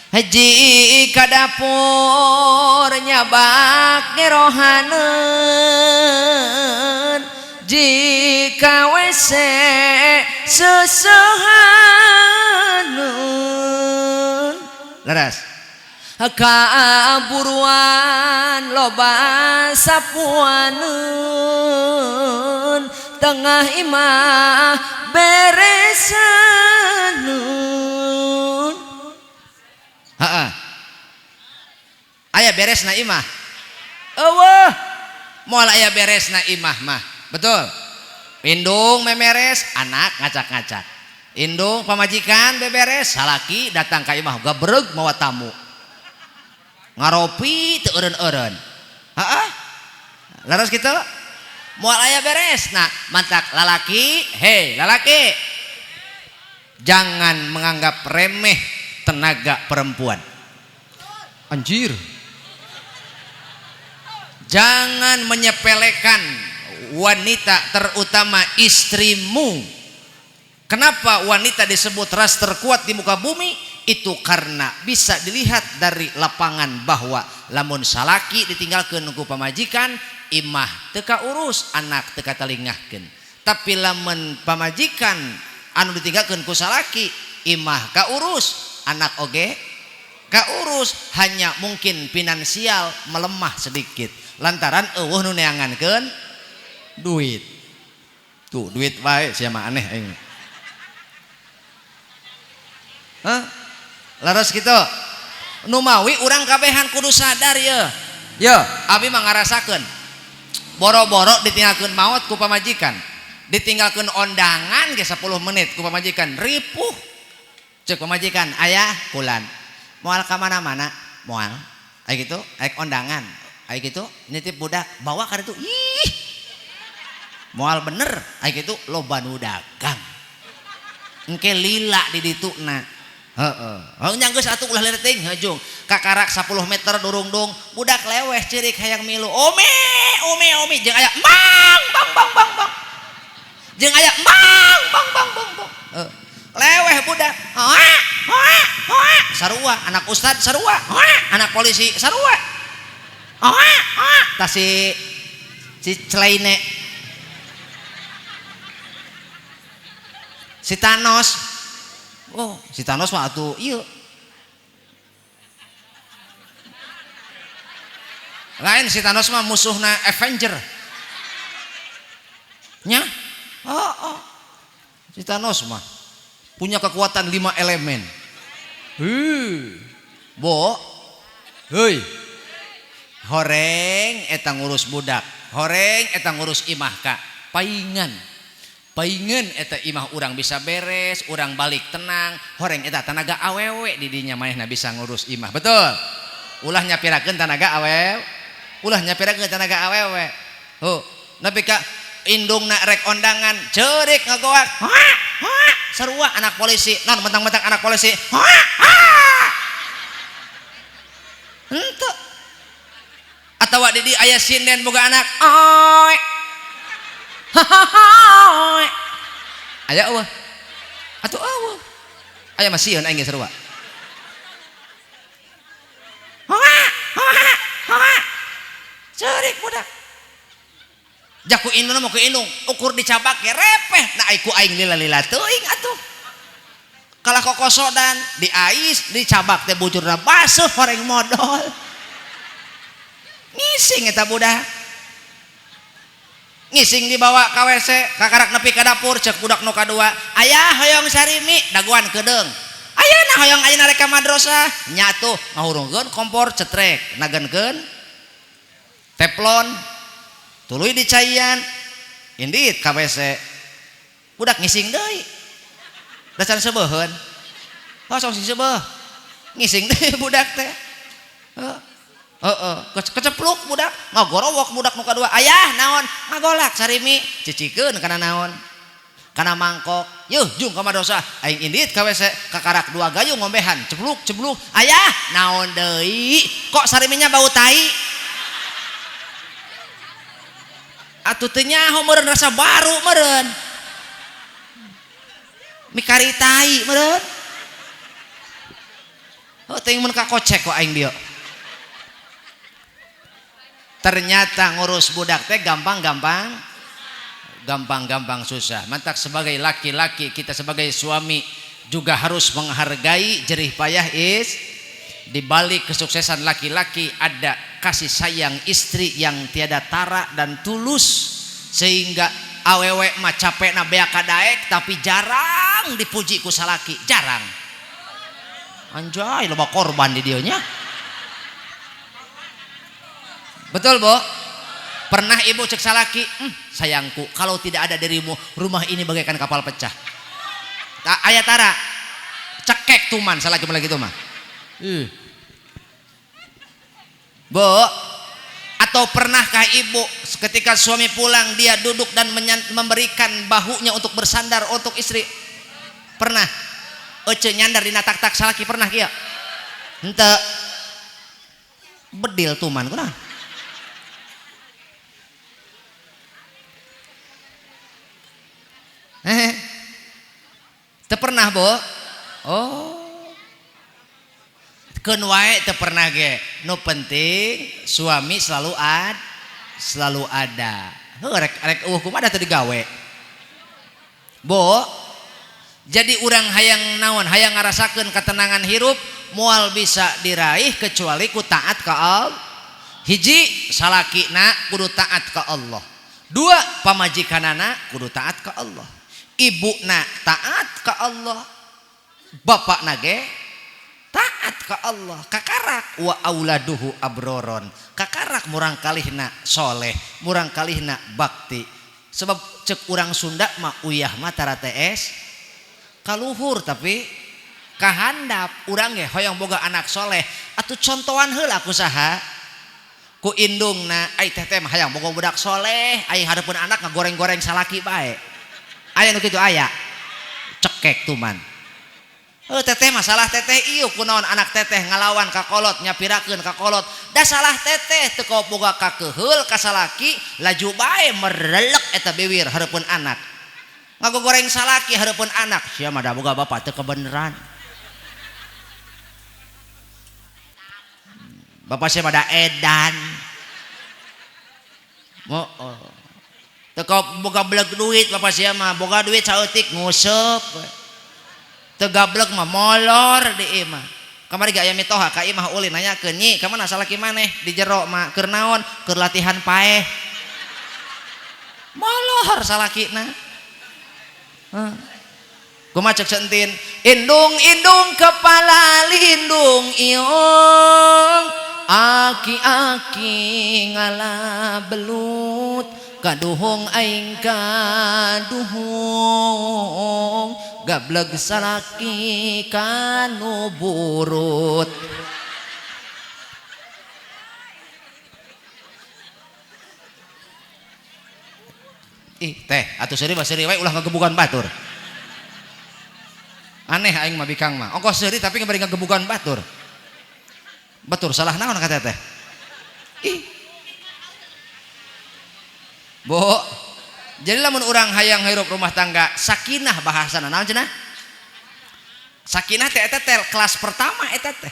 Haji ka dapur nyabak ngerohaneun, jika WC sesehaneun. Laras? Kaburuan loba sapuaneun, tengah imah beresaneun. Heeh. Aya beresna imah? Eueuh. Moal aya beresna imah mah. Betul? Indung memeres, anak ngacak-ngacak. Indung pamajikan beberes, salaki datang ka imah gabreg mawa tamu. Ngaropi teu eureun-eureun. Heeh. Laras kitu? Moal aya beres. Nah, mantak lalaki, hei lalaki. Jangan menganggap remeh tenaga perempuan. Anjir. Jangan menyepelekan wanita, terutama istrimu. Kenapa wanita disebut ras terkuat di muka bumi? Itu karena bisa dilihat dari lapangan bahwa lamun salaki ditinggalkeun ku pamajikan, imah teu kaurus, anak teu katalingahkeun. Tapi lamun pamajikan Anu ditinggalkeun ku salaki, imah kaurus, anak oge kaurus, hanya mungkin finansial melemah sedikit lantaran eueuh nu neangankeun duit. Tuh duit wae sia mah aneh aing. Hah? Laras kitu. Numawi urang kabehan kudu sadar ye. Ye, abi mah ngarasakeun. Boro-boro ditinggalkeun maot ku pamajikan. Ditinggalkeun ondangan ge 10 menit ku pamajikan ripuh. Cek pamajikan, ayah kulan. Moal ka mana-mana, moal. Aya kitu, aya ondangan. Aya kitu nitip budak, bawa ka ditu. Ih. Moal bener, aya kitu loba nu dagang. Engke lila di dituna. Heeh. Heuh nya geus atuh ulah leutik heuh kakarak 10 meter durungdung budak leweh ceurik hayang milu. Umi, umi, umi jeung aya mang bang bang bang bang. Jeung aya mang bang bang bang bang. Heuh. Leweh budak. Hoa hoa hoa sarua anak ustad sarua, hoa anak polisi sarua. Hoa hoa tah si celaine. Si Thanos. Oh, si Thanos mah atuh ieu. Lain si Thanos mah musuhna Avenger. Nya? Oh, oh. Si Thanos mah punya kekuatan 5 elemen. Heuh. Bo. Heuy. Horeng eta ngurus budak, horeng eta ngurus imah ka paingan. Paingan eta imah urang bisa beres, urang balik tenang, horeng eta tanaga awewe di dinya manehna bisa ngurus imah. Betul? Ulah nyapirakeun tanaga awewe, ulah nyapirakeun tanaga awewe. Heuh, nepi ka indungna rek ondangan, ceurik ngagoak. Hoa, hoa, sarua anak polisi, non mentang-mentang anak polisi. Hoa, hoa. Henteu. Atawa di dieu aya sinden boga anak. Oe. Hahaha. Aya eueuh. Atuh eueuh. Aya mah sieun aing ge sarua. Hoa, hoa, hoa. Ceurik budak. Jaku indungna mah ku indung, ukur dicabak ge repeh. Nah ku aing lila-lila teuing atuh. Kalah kokosodan, diais, dicabak teh bujurna basuh horeng modol. Ngising eta budak. Ngising dibawa ka WC, kakarak nepi ka dapur cek budak nu kadua, ayah hoyong sarimi dagoan kedeung. Ayeuna hoyong ayeuna rek ka madrasah, nya atuh ngahurungkeun kompor cetrek, nagenkeun teflon, tuluy dicaian, indit ka WC. Budak ngising deui. Da can sebeuheun. Oh, sok sing seubeuh. Ngising deui budak teh. Heeh. Heeh, kecepluk budak, ngagorowok budak nu kadua. Ayah naon? Ngagolak sarimi, cicikeun kana naon? Kana mangkok. Yuh, jung ka madrasah. Aing indit ka WC, kakarak 2 gayung ngombehan, cebluk cebluk. Ayah, naon deui? Kok sariminya bau tai? Atuh teu nyaho meureun rasa baru meureun. Mikari tai meureun. Heuh, teuing mun kakocek kok aing dieu. Ternyata ngurus budak teh gampang-gampang, gampang-gampang susah. Mantak sebagai laki-laki, kita sebagai suami juga harus menghargai jerih payah is. Di balik kesuksesan laki-laki ada kasih sayang istri yang tiada tara dan tulus, sehingga awewe mah capekna beak kadaek tapi jarang dipuji ku salaki, jarang. Anjay, loba korban di dieu nya. Betul, Bu? Pernah ibu cek salaki, sayangku, kalau tidak ada dirimu, rumah ini bagaikan kapal pecah. Ayah tara, cekek tuman, salaki mulai gitu mah. Bu, atau pernahkah ibu ketika suami pulang dia duduk dan memberikan bahunya untuk bersandar untuk istri? Pernah? Ece nyandar dina tak-tak salaki pernah kieu? Henteu. Bedil tuman kunaon? Teu pernah, Bu? Oh. Keun wae teu pernah ge. Nu penting suami selalu selalu ada. Heuh, rek rek eueuh kumaha teu digawe. Bu, Jadi urang hayang naon, hayang ngarasakeun ketenangan hirup moal bisa diraih kecuali ku taat ka Allah. Hiji salakina kudu taat ka Allah. Dua pamajikanana kudu taat ka Allah. Ibuna taat ka Allah. Bapakna ge taat ka Allah. Kakarak wa auladuhu abroron. Kakarak murang kalihna soleh, murang kalihna bakti. Sebab cek urang Sunda mah uyah mah tara tees kaluhur tapi kahandap. Urang ge hoyong boga anak soleh atuh contohan heula ku saha? Ku indungna. Ai teteh mah hayang boga budak soleh, ai hareupeun anak ngagoreng-goreng salaki bae. Aya nu kitu aya. Cekek tuman. Heuh teteh mah salah teteh ieu kunaon anak teteh ngalawan ka kolot nyapirakeun ka kolot. Da salah teteh teu boga kakeheul ka salaki laju bae merelek eta biwir hareupeun anak. Ngagogoreng salaki hareupeun anak, sia mah da boga bapak teu kebeneran. Bapak sia mah da edan. Oh. Teu boga beleg duit bapak sia mah, boga duit saeutik nguseup. Teu gablek mah molor di imah. Kamari ge aya mitoha ka imah ulin nanyakeun, "Nyi, ka mana salaki maneh?" Di jero mah keur naon? Keur latihan paeh. Molor salakina. Kumaha cek sentin? Indung-indung kepala lindung iung, aki-aki ngala belut, kaduhung aing kaduhung, gableg salaki kanu burut. Ih teh atuh seuri mah seuri wae ulah ngagebugan batur. Aneh aing mah bikang mah. Ongkoh seuri tapi bari ngagebugan batur. Batur salah naon ka teteh? Ih. Bu, jadi lamun urang hayang hirup rumah tangga sakinah bahasana naon cenah? Sakinah teh eta teh kelas pertama eta teh.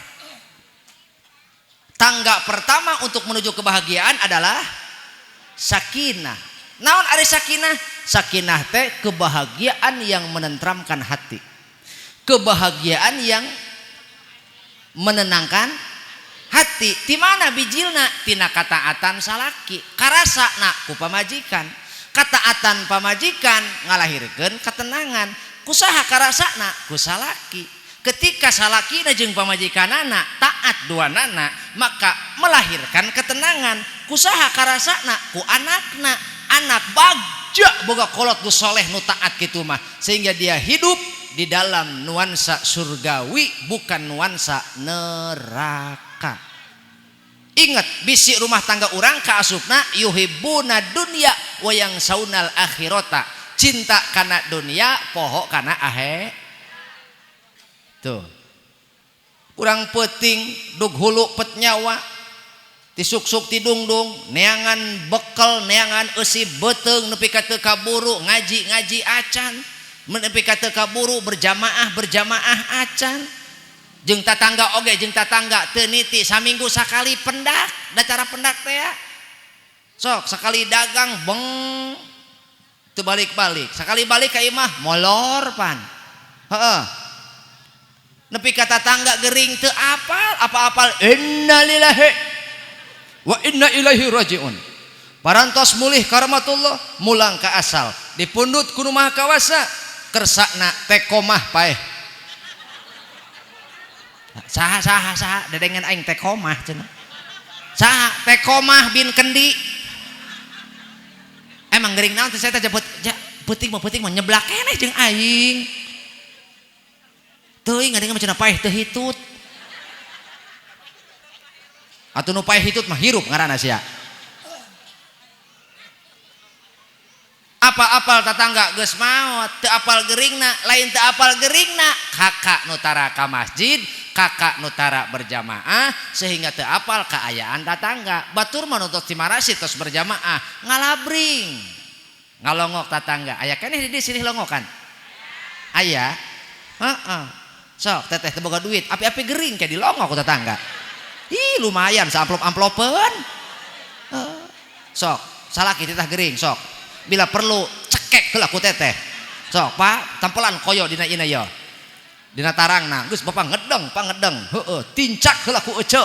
Tangga pertama untuk menuju kebahagiaan adalah sakinah. Naon ari sakinah? Sakinah teh kebahagiaan yang menenteramkan hati. Kebahagiaan yang menenangkan hati. Di mana bijilna? Tina kataatan salaki. Karasana ku pamajikan. Kataatan pamajikan ngalahirkeun ketenangan. Kusaha karasana? Ku salaki. Ketika salakina jeung pamajikanana taat duanana, maka melahirkan ketenangan. Kusaha karasana? Ku anakna. Anak bagja boga kolot nu soleh nu taat kitu mah, sehingga dia hidup di dalam nuansa surgawi bukan nuansa neraka. Ingat, bisi rumah tangga urang kaasupna yuhibbuna dunya wa yansaunal akhirata. Cinta kana dunia, poho kana ahe. Tuh. Urang peuting dug hulu pet nyawa, tisuksuk tidungdung, neangan bekel, neangan eusi beuteung nepi ka teu kaburu, ngaji-ngaji acan, nepi ka teu kaburu berjamaah berjamaah acan. Jeung tatangga oge, jeung tatangga teu niti saminggu sakali pendak, da cara pendak teh ya. Sok sakali dagang beng teu balik-balik, sakali balik ka imah molor pan. Heeh. Nepi ka tatangga gering teu apal, apa-apal innalillahi wa inna ilaihi rajiun. Parantos mulih karmatullah, mulang ka asal, dipundut ku nu Maha Kawasa, kersakna tekomah paeh. Saha saha saha dedengan aing tekomah cenah. Saha tekomah bin kendi. Emang gering naon teh saya teh peuting mah nyeblak keneh jeung aing. Teuing ngadengna mah cenah paeh teu hitut. Atuh nu paeh hitut mah hirup ngaranna sia. Apa-apal tatangga geus maot, teu apal geringna, lain teu apal geringna, kakak nu tara ka masjid, kakak nu tara berjamaah sehingga teu apal kaayaan tatangga. Batur mah nu tos dimarasi tos berjamaah, ngalabring. Ngalongok tatangga. Aya keneh di dieu silih longokan? Aya. Heeh. Sok teteh teu boga duit, api-api gering kayak dilongok ku tetangga. Ih, lumayan saamplop-amplopeun. Sok, salaki titah gering sok. Bila perlu cekek heula ku teteh. Sok Pak, tampelan koyo dina ina ya. Dina tarangna geus bapak ngedeng, Pak ngedeng. Heeh, tincak heula ku ece.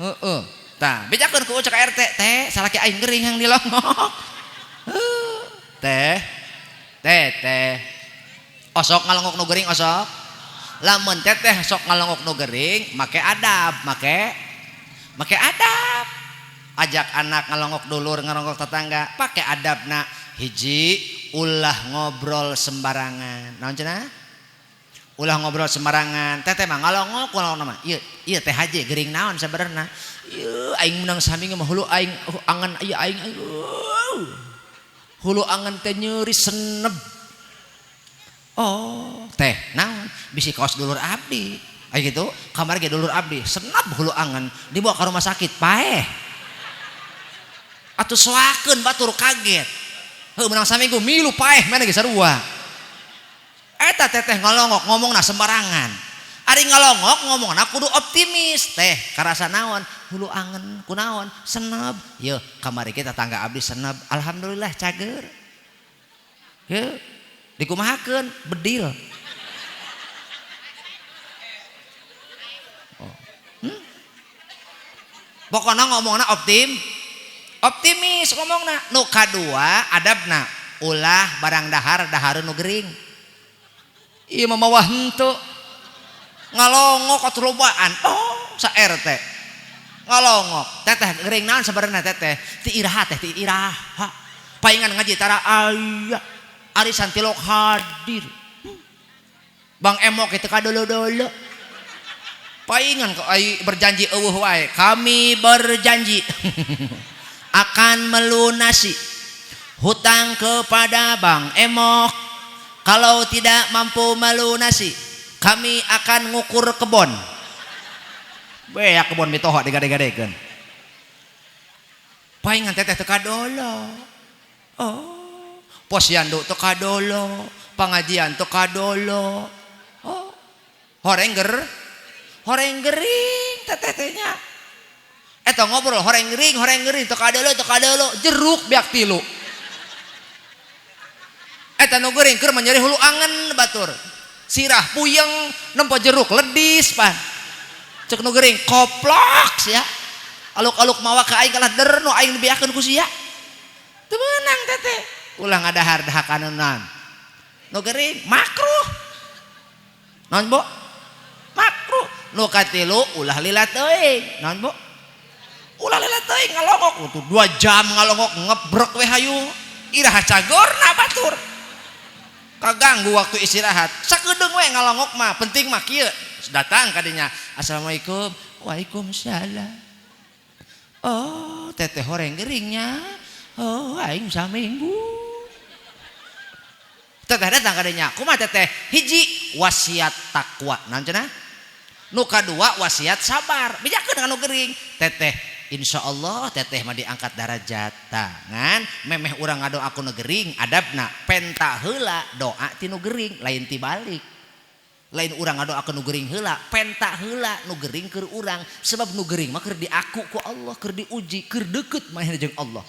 Heeh. Tah, bejakeun ku ece ka RT, teh salaki aing gering hang dilongok. Teh. Teh teh. Osok ngalongok nu gering osok. Lamun teteh sok ngalongok nu gering, make adab, make make adab. Ajak anak ngalongok dulur, ngalongok tetangga, pakai adabna. Hiji, ulah ngobrol sembarangan. Naon cenah? Ulah ngobrol sembarangan. Teteh mah ngalongok ngalongok mah. Ieu ieu teh haji gering naon sabenerna? Ieu aing menang sami mah hulu aing angan ieu aing hulu angan teh nyeri seneb. Oh, teh naon? Bisi kaos dulur abdi. Aya gitu, kamari ge dulur abdi seneb hulu angan dibawa ke rumah sakit paeh. Atuh soakeun batur kaget. Heuh menang saminggu milu paeh mana ge sarua. Eta teteh ngalongok ngomongna sembarangan. Ari ngalongok ngomongna kudu optimis teh karasa naon hulu angen kunaon seneb. Yeuh kamari ge tetangga abdi seneb alhamdulillah cager. Yeuh dikumahakeun bedil. Oh. Pokona ngomongna optimis ngomongna. Nu kadua adabna ulah barang dahar dahareun nu gering. Ieu mah mawa henteu ngalongok atuh lobaan. Oh, sa RT ngalongok teteh gering naon sabarna teteh ti iraha teh ti iraha paingan ngaji tara aya arisan tilok hadir. Bang Emok itu kadolo-dolo paingan berjanji eueuh wae kami berjanji akan melunasi hutang kepada Bang Emok. Kalau tidak mampu melunasi, kami akan ngukur kebon. Beak kebon mitoha digade-gadekeun. Paingan teteh teu kadolo. Oh, posyandu teu kadolo, pengajian teu kadolo. Oh, horeng horeng gering teteh tehnya. Eta ngobrol horeng gering teu kadolo, jeruk beak tilu. Eta nu gering keur mah nyeri hulu angen batur. Sirah puyeng nempo jeruk ledis pan. Cek nu gering koplok sia. Aluk-aluk mawa ka aing kalah der nu aing dibeakeun ku sia. Teu meunang teteh. Ulah ngadahar dahakaneunnan. Nu gering makruh. Naon Bu? Makruh. Nu katilu ulah lila teuing. Naon Bu? Ulah lila teuing ngalongok tuh 2 jam ngalongok ngebrek we hayu. Iraha cagorna batur. Kaganggu waktu istirahat. Sakedeung we ngalongok mah, penting mah kieu. Datang kadinya. Assalamualaikum. Waalaikumsalam. Oh, teteh horeng geringnya. Oh, aing saminggu. Teteh datang kadinya. Kumaha teteh? Hiji wasiat takwa. Naon cenah? Nu kadua wasiat sabar. Bejakeun anu gering. Teteh insya Allah teteh mah diangkat darajat tangan memeh urang ngadoa ku nu gering adabna penta heula doa ti nu gering lain ti balik lain urang ngadoa ku nu gering heula penta heula nu gering keur urang sebab nu gering mah keur diaku ku Allah keur diuji keur deukeut manehna jeung Allah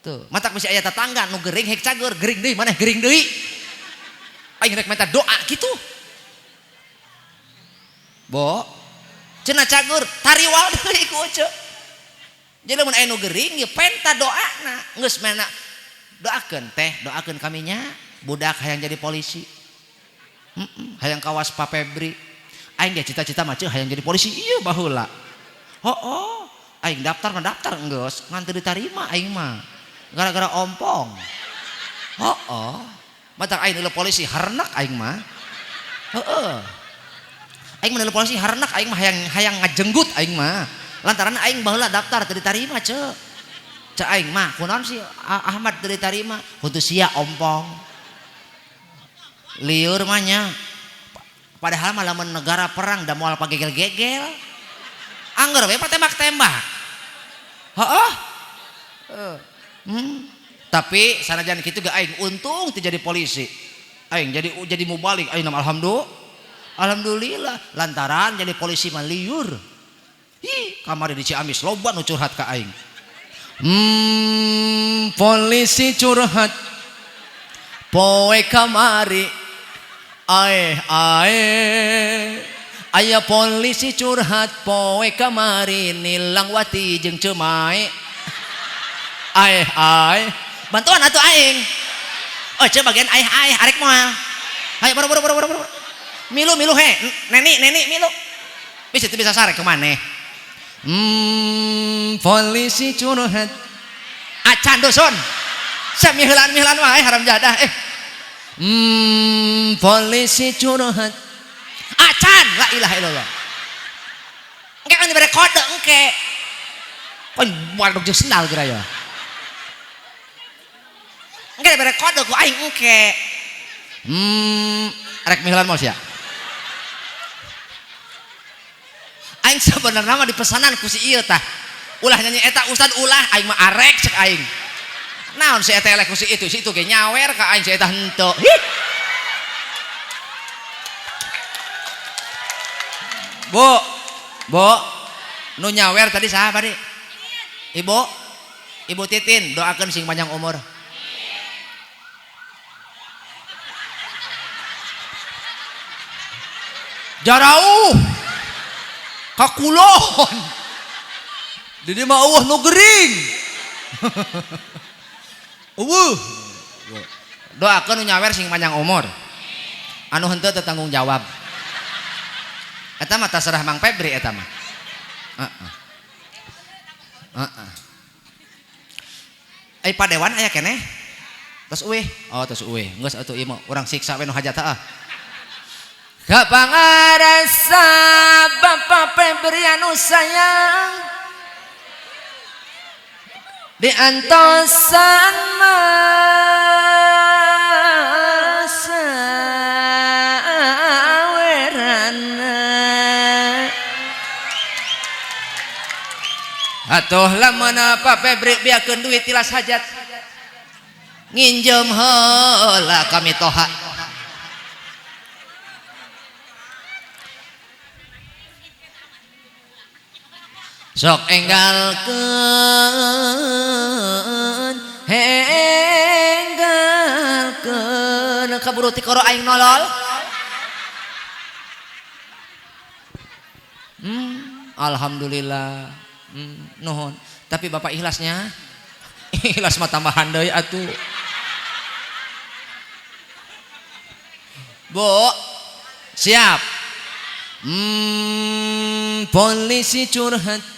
tuh matak bisi aya tetangga nu gering hek cager gering deui maneh gering deui aing rek minta doa kitu bo cenah cager tariwal deui ku ece. Jadi lamun aya nu gering ya penta doana geus mana doakeun teh doakeun kaminya budak hayang jadi polisi. Hayang kawas Pak Febri aing ge cita-cita mah ceu hayang jadi polisi ieu baheula. Hooh aing daftar mah daftar geus ngan teu ditarima aing mah gara-gara ompong. Hooh matak aing eueuh polisi harnak aing mah. Heueuh aing mah eueuh polisi harnak aing mah hayang hayang ngajenggut aing mah. Lantaran aing baheula daftar teu ditarima ceu. Ceu aing mah kunaon si Ahmad teu ditarima huntu sia ompong. Liur mah nya. Padahal mah lamun negara perang da moal pagegel-gegel. Angger we patembak-tembak. Heeh. Tapi sanajan kitu ge aing untung teu jadi polisi. Aing jadi mubalik aing mah alhamdulillah. Alhamdulillah lantaran jadi polisi mah liur. Ih, kamari di Ciamis loba nu curhat ka aing. Polisi curhat. Poe kamari ae ae aya polisi curhat poe kamari nilang wati jeung ceumae ae ae bantuan atuh aing. Oh coba bagian ae ae arek moal. Hayo boro boro boro boro. Milu milu he neni neni milu. Bisa teu bisa sare ke maneh. Polisi curhat acan dusun. Sia miheulaan-miheulaan wae haram jadah eh. Polisi curhat acan la ilaha illallah. Engke kan dibere kode engke. Kon waduh jeung sendal geura ya. Engke dibere kode ku aing engke. Rek miheulaan moal sia. Aing sebenarnya mah dipesanan ku si ieu tah. Ulah nyanyi eta ustad ulah aing mah arek cek aing. Naon si eta elek ku si itu ge nyawer ka aing si eta henteu. Hih. Bu, Bu, nu nyawer tadi saha bari? Ibu, Ibu Titin, doakeun sing panjang umur. Jarauh ka kulon. Di dieu mah eueuh nu gering. Eueuh. Doakeun nu nyawer sing panjang umur. Anu henteu teu tanggung jawab. Eta mah terserah Mang Febri eta mah. Heeh. Heeh. Ai padewan aya keneh? Tos eueuh. Oh, tos eueuh. Geus atuh ieu mah urang siksa we nu hajat heeh. Kapangarasa Bapak Febri anu sayang diantosan masa werana atuh lamun Pak Febri biakeun duit tilas hajat nginjem heula kami toha. Sok enggalkeun enggalkeun kaburu tikoro aing nolol. Alhamdulillah. Nuhun. Tapi bapak ikhlasnya ikhlas mah tambahan deui atuh. Bu, siap. Polisi curhat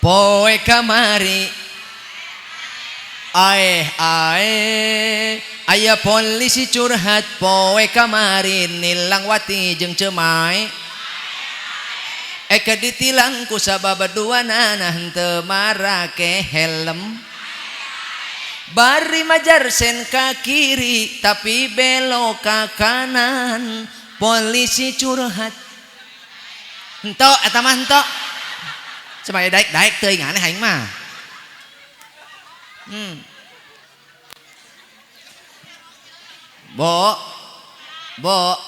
poe kamari ae ae aya polisi curhat poe kamari nilang wati jeung ceumae eke ditilang ku sabab duanana henteu marake helm bari majar sen ka kiri tapi belok ka kanan polisi curhat henteu eta mah henteu cuma ya daek-daek teuing aneh aing mah. Bo, bo,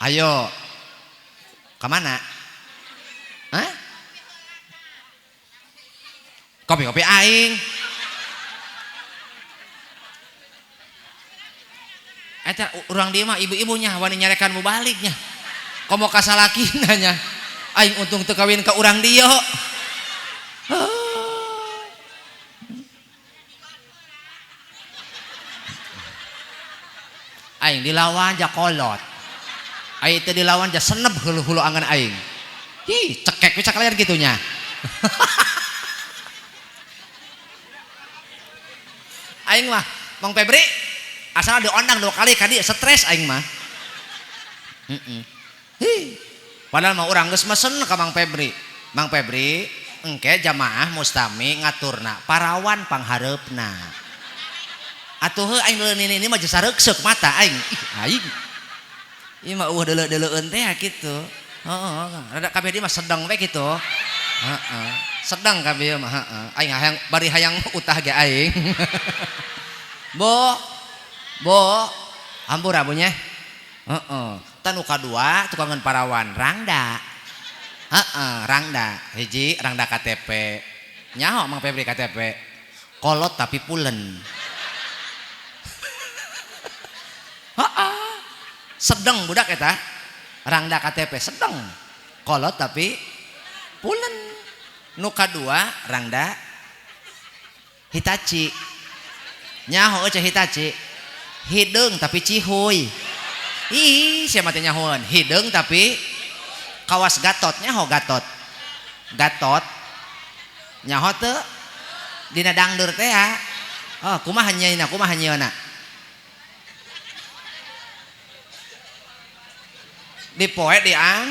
ayo, kemana? Hah? Kopi-kopi aing. Eta urang dieu mah ibu-ibunya wani nyarekan mubaliknya. Komo kasalakina nya. Aing untung teu kawin ka urang dieu. Aing dilawan ja kolot. Aing teu dilawan ja seneb hulu-hulu angan aing. Hi, cekek we sakalian kitu nya. Aing mah Mang Febri asal diondang 2 kali ka dieu stres aing mah. Hi. Padahal mah urang geus mesen ka Mang Febri. Mang Febri engke jamaah mustami ngaturna parawan panghareupna. Atuh heuh aing leuleun ini mah jasa reukseuk mata aing. Ih aing. Ieu mah eueuh deuleu-deuleueun teh kitu. Heeh, rada kabeh di mah sedeng we kitu. Heeh, sedeng kabeh mah heeh. Aing hayang bari hayang utah ge aing. Bo. Bo, hampura bunya. Heeh. Tanu kadua tukangan parawan rangda. Heeh, rangda hiji rangda KTP. Nyaho Mang Febri KTP. Kolot tapi pulen. Heeh. Sedeng budak eta. Rangda KTP sedeng. Kolot tapi pulen. Nu kadua rangda Hitachi. Nyaho eueuh Hitachi. Hideung tapi cihuy. Ih, sia mah teh nyahoeun. Hideung tapi kawas Gatot, nyaho Gatot. Gatot. Nyaho teu? Dina dangdur teh ya. Oh, kumaha nyeuna, kumaha nyeuna? Dipoe diang,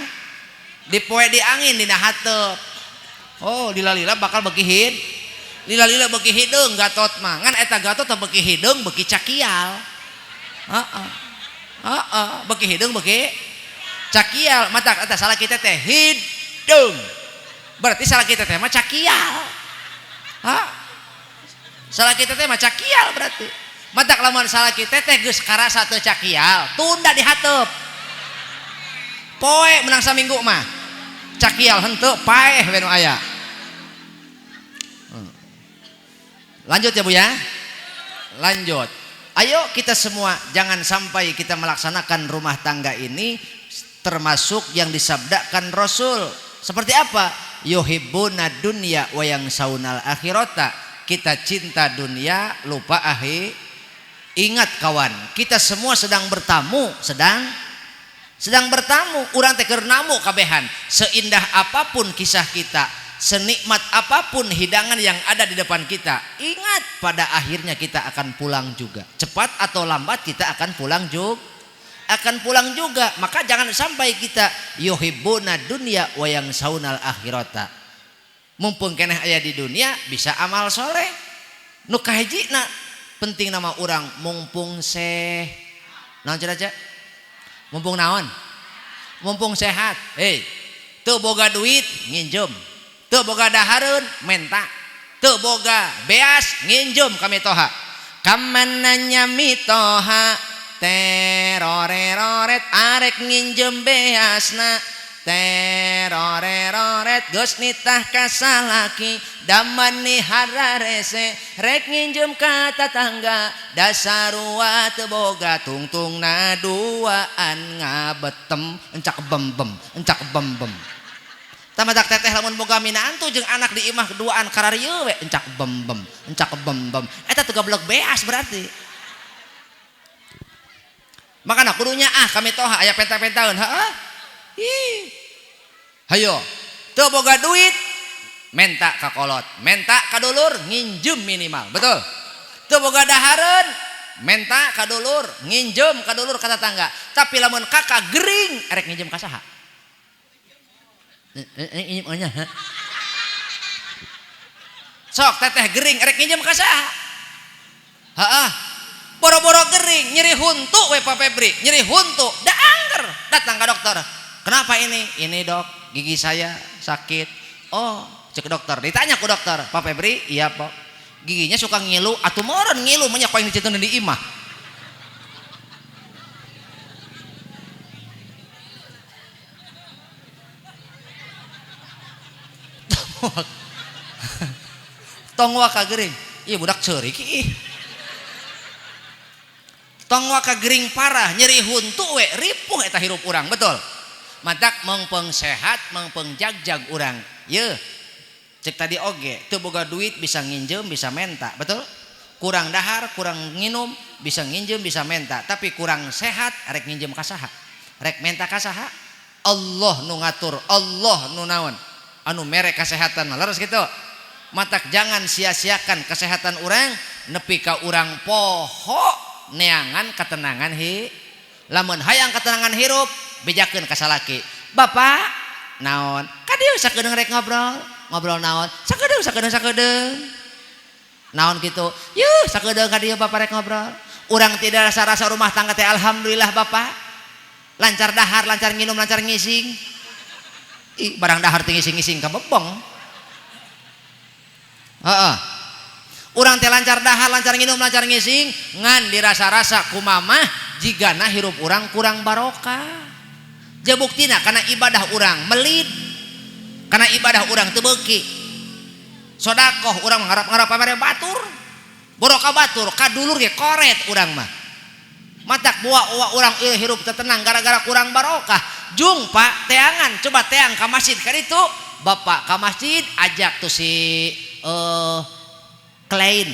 dipoe diangin dina hateup. Oh, lila-lila bakal beuki hid. Lila-lila beuki hideung Gatot mah. Ngan eta Gatot teh beuki hideung beuki cakial. Heeh. Heeh, beuki hideung beuki cakial. Matak eta salah kita teh hideung. Berarti salah kita teh mah cakial. Hah? Salah kita teh mah cakial berarti. Matak lamun salah kita teh geus karasa teu cakial, tunda di hateup. Poe menang saminggu mah. Cakial henteu paeh we nu aya. Lanjut ya Bu ya. Lanjut. Ayo kita semua jangan sampai kita melaksanakan rumah tangga ini termasuk yang disabdakan Rasul. Seperti apa? Yuhibbuna dunya wa yansaunal akhirata. Kita cinta dunia, lupa akhir. Ingat kawan, kita semua sedang bertamu, sedang bertamu. Urang teh keur namu kabehan. Seindah apapun kisah kita, senikmat apapun hidangan yang ada di depan kita, ingat pada akhirnya kita akan pulang juga. Cepat atau lambat kita akan pulang juga. Akan pulang juga. Maka jangan sampai kita yuhibbuna dunya wa yansaunal akhirata. Mumpung keneh aya di dunia bisa amal soleh. Nu kahijina penting nama urang mumpung seh. Naon cenah cek? Mumpung naon? Mumpung sehat. Hei, teu boga duit nginjem. Teu boga dahareun menta. Teu boga beas nginjem ka mitoha. Kamana nya mitoha teroreroret arek nginjem beasna. Teroreroret geus nitah ka salaki damani hararese rek nginjem ka tatangga dasarua teu boga tungtungna duaan ngabetem encak bem-bem encak bem-bem. Tamadak teteh lamun boga minantu jeung anak di imah duaan kararieu we encak bem-bem encak bem-bem eta teu goblok beas berarti. Makana kudunya ah kami toha aya penta-pentaeun heeh. Ih. Hayo, teu boga duit menta ka kolot, menta ka dulur nginjem minimal, betul. Teu boga dahareun menta ka dulur, nginjem ka dulur ka tetangga. Tapi lamun kakak gering erek nginjem ka saha? Sok teteh gering erek nginjem ka saha? Heeh. Boro-boro gering nyeri huntu we Pak Febri, nyeri huntu, da angger datang ka dokter. Kenapa ini? Ini dok, gigi saya sakit. Oh, cek dokter. Ditanya ku dokter, Pak Febri, iya Pak. Giginya suka ngilu, atuh moron ngilu mah nya koing diciteun di imah. Tong waka gering. Ieu budak ceurik ih. Tong waka gering parah, nyeri huntu we, ripuh eta hirup urang, betul. Matak mengpeng sehat, mengpeng jagjag urang. Yeuh. Cek tadi oge, teu boga duit bisa nginjem, bisa menta, betul? Kurang dahar, kurang nginum, bisa nginjem, bisa menta, tapi kurang sehat rek nginjem ka saha? Rek menta ka saha? Allah nu ngatur, Allah nu naon? Anu mere kesehatan mah leres kitu. Matak jangan sia-siakan kesehatan urang nepi ka urang poho neangan ketenangan hi. Lamun hayang ketenangan hirup bejakeun ka salaki. Bapak naon? Ka dieu sakedeung rek ngobrol. Ngobrol naon? Sakedeung sakedeung sakedeung. Naon kitu? Yuh sakedeung ka dieu bapak rek ngobrol. Urang tidak rasa-rasa rumah tangga teh alhamdulillah bapak. Lancar dahar, lancar nginum, lancar ngising. Ih, barang dahar teh ngising-ngising ka bebong. Heeh. Urang teh lancar dahar, lancar nginum, lancar ngising, ngan dirasa-rasa ku mamah jigana hirup urang kurang barokah. Ja buktina kana ibadah urang melid. Karena ibadah urang teu beuki. Sodakoh urang ngarap-ngarap pamere batur. Boro ka batur, ka dulur ge koret urang mah. Matak buah urang ieu hirup teu tenang gara-gara kurang barokah. Jung Pak, teangan coba teang ka masjid ka ditu. Bapak ka masjid ajak tuh si Klein.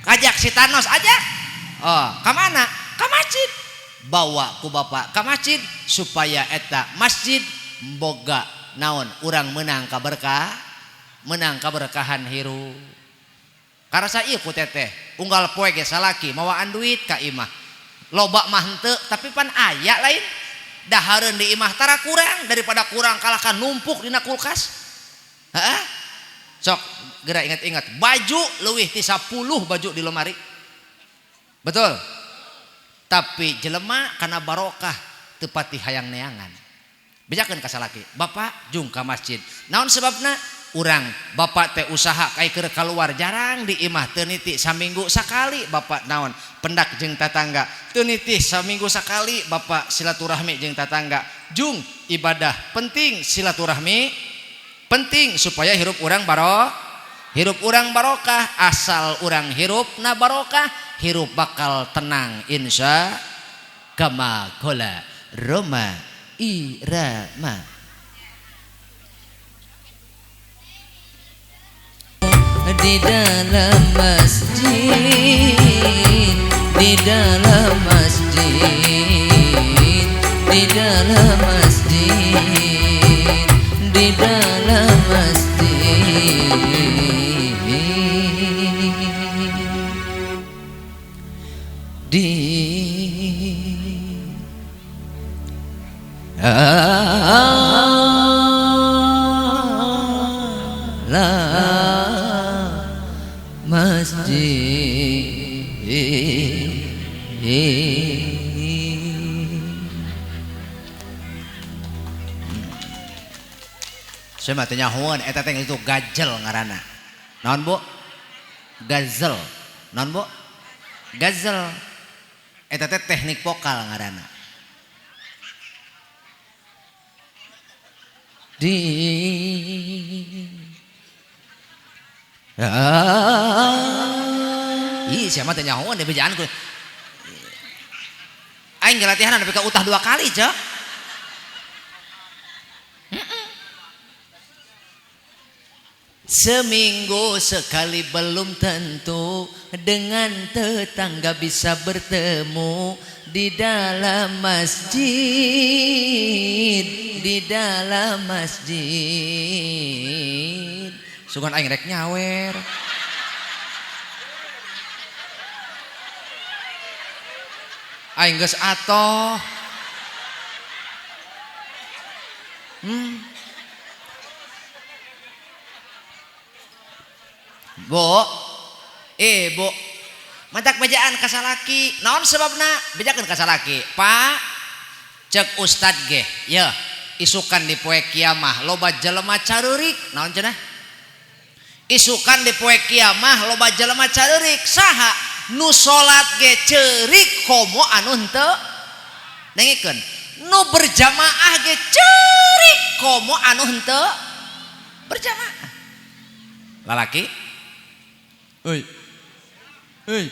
Ajak si Thanos ajak. Oh, ka mana? Ka masjid. Bawa ku bapak ka masjid supaya eta masjid boga naon urang menang ka berkah, menang kaberkahan hirup. Karasa ieu ku teteh, unggal poe ge salaki mawaan duit ka imah. Loba mah henteu tapi pan aya lain. Dahareun di imah tara kurang daripada kurang kalahkan numpuk dina kulkas. Heeh. Sok geura ingat-ingat, baju leuwih ti 10 baju di lemari. Betul. Tapi jelema kana barokah teu pati hayang neangan. Bejakeun ka salaki, "Bapak jung ka masjid." Naon sebabna? Urang bapak teh usaha kai keur kaluar jarang di imah teu niti saminggu sakali bapak naon pendak jeung tatangga teu niti saminggu sakali bapak silaturahmi jeung tatangga. Jung ibadah penting, silaturahmi penting supaya hirup urang hirup urang barokah. Asal urang hirup na barokah, hirup bakal tenang insya kama qala Roma Irama. Di dalam masjid, di dalam masjid, di dalam masjid, di dalam masjid, di dalam masjid. Saya mah teu nyahoeun eta teh itu gajel ngaranna. Naon Bu? Gazel. Naon Bu? Gazel. Eta teh teknik vokal ngaranna. Di Ih, siapa teh nyahoan di bejaan ku. Aing ge latihan nepi ka utah 2 kali, Cok. Seminggu sekali belum tentu dengan tetangga bisa bertemu di dalam masjid, di dalam masjid. Sugan aing rek nyawer. Aing geus atoh. Bu, Bu, matak bejaan ka salaki. Naon sebabna? Bejakeun ka salaki. Pak, cek ustad ge, yeuh, isukan di poe kiamah loba jelema careurik. Naon cenah? Isukan di poe kiamah loba jelema careurik. Saha? Nu salat ge ceurik komo anu henteu. Dengekeun. Nu berjamaah ge ceurik komo anu henteu berjamaah. Lalaki? Euy. Euy.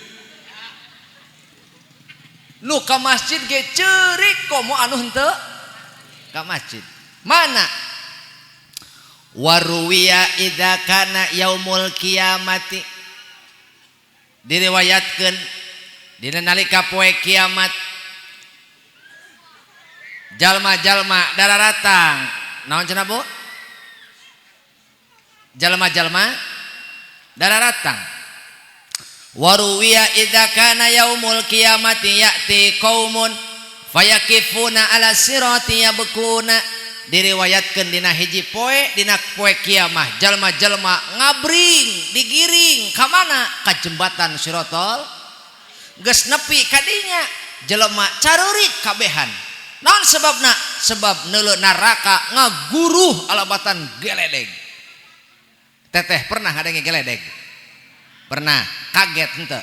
Nu ka masjid ge ceurik komo anu henteu ka masjid. Mana? Waruwiya idza kana yaumul kiamati, diriwayatkeun dina nalika poe kiamat jalma-jalma dararatang. Naon cenah Bu? Jalma-jalma dararatang. Waruwiya idza kana yaumul kiamati ya'ti qaumun fayakifuna ala sirati yabkuna. Diriwayatkeun dina hiji poe, dina poe kiamah jalma-jalma ngabring digiring ka mana? Ka jembatan Sirotol. Geus nepi ka dinya jelema carurik kabehan. Naon sebabna? Sebab neuleu neraka ngaguruh alabatan geledeg. Teteh pernah ngadenge geledeg? Pernah. Kaget henteu?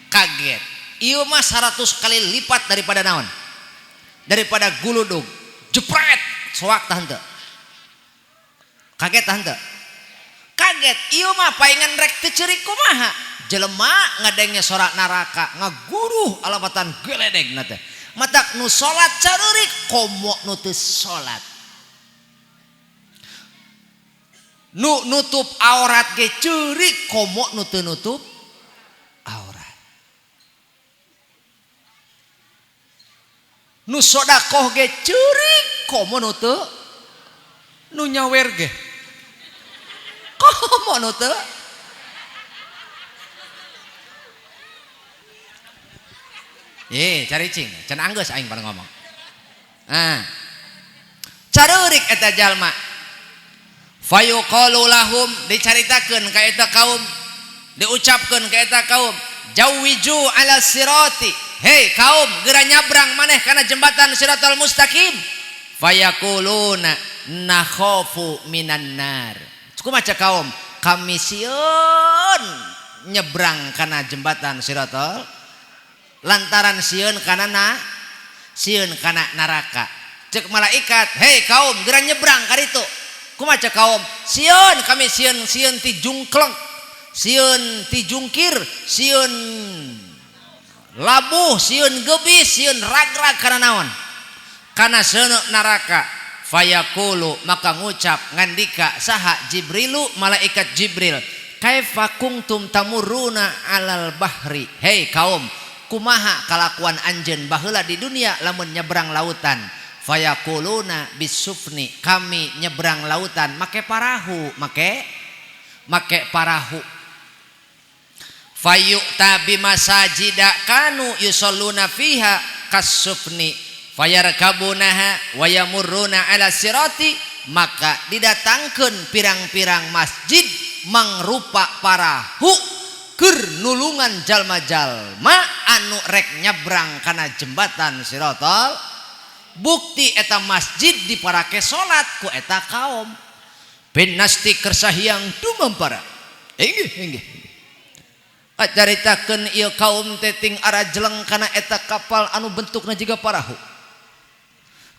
Kaget. Ieu mah 100 kali lipat daripada naon? Daripada guludug. Jepret soak tah henteu. Kaget henteu? Kaget. Ieu mah paingan rek teu ceurik kumaha? Jelema ngadenge sorak neraka ngaguruh alapatan geledegna teh. Matak nu salat careurik komo nu teu salat. Nu nutup aurat ge ceurik komo nu teu nutup aurat. Nu sodakoh ge ceurik komo nu teu, nu nyawer ge komo nu teu. Cari cing, can anggeus aing pada ngomong. Ah. Careurik eta jalma. Fayuqalu lahum, dicaritakeun ka eta kaum, diucapkeun ka eta kaum, jawiju ala sirati. Hei kaum, geura nyabrang maneh kana jembatan siratal mustaqim. Fayaquluna nakhafu minan nar. Kumaha kaum? Kami sieun nyebrang kana jembatan siratal lantaran sieun kana na sieun kana neraka. Cek malaikat, hei kaum, geura nyebrang ka ditu. Kumaha cek kaum? Sieun kami, sieun, sieun ti jungkleng, sieun ti jungkir, sieun labuh, sieun gebis, sieun ragrag kana naon? Kana seuneu neraka. Fayaqulu, maka ngucap ngandika saha Jibrilu, malaikat Jibril, kaifa kuntum tamurruna alal bahri. Hei kaum, kumaha kalakuan anjeun baheula di dunia lamun nyebrang lautan? Fayaquluna bisufni, kami nyebrang lautan make parahu, make parahu. Fayu'ta bimasajida kanu yusalluna fiha kasufni fayarkabunaha wa yamurruna ala sirati, maka didatangkeun pirang-pirang masjid mangrupa parahu keur nulungan jalma-jalma anu rek nyebrang kana jembatan siratal. Bukti eta masjid diparake salat ku eta kaum. Pinasti kersahiang dumampara. Inggih, inggih. Acaritakeun ieu kaum teh ting arajeleng kana eta kapal anu bentukna jiga parahu.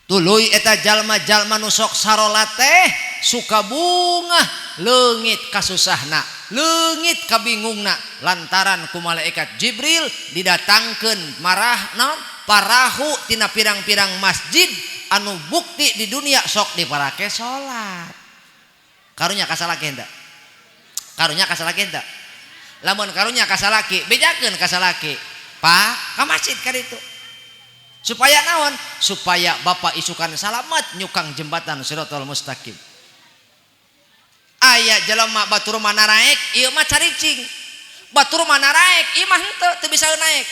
Tuluy eta jalma-jalma nu sok sarolat teh suka bungah leungit kasusahna, leungit kabingungna lantaran ku malaikat Jibril didatangkeun marah naon parahu tina pirang-pirang masjid anu bukti di dunia sok diparake salat. Karunya kasalaki henteu? Karunya kasalaki henteu? Lamun karunya kasalaki, bejakeun kasalaki. Pak, ka masjid ka ditu. Supaya naon? Supaya bapak isukan salamat nyukang jembatan siratal mustaqim. Aya jelema batur mana naek, ieu mah caricing. Batur mana naek, ieu mah henteu, teu bisa naek.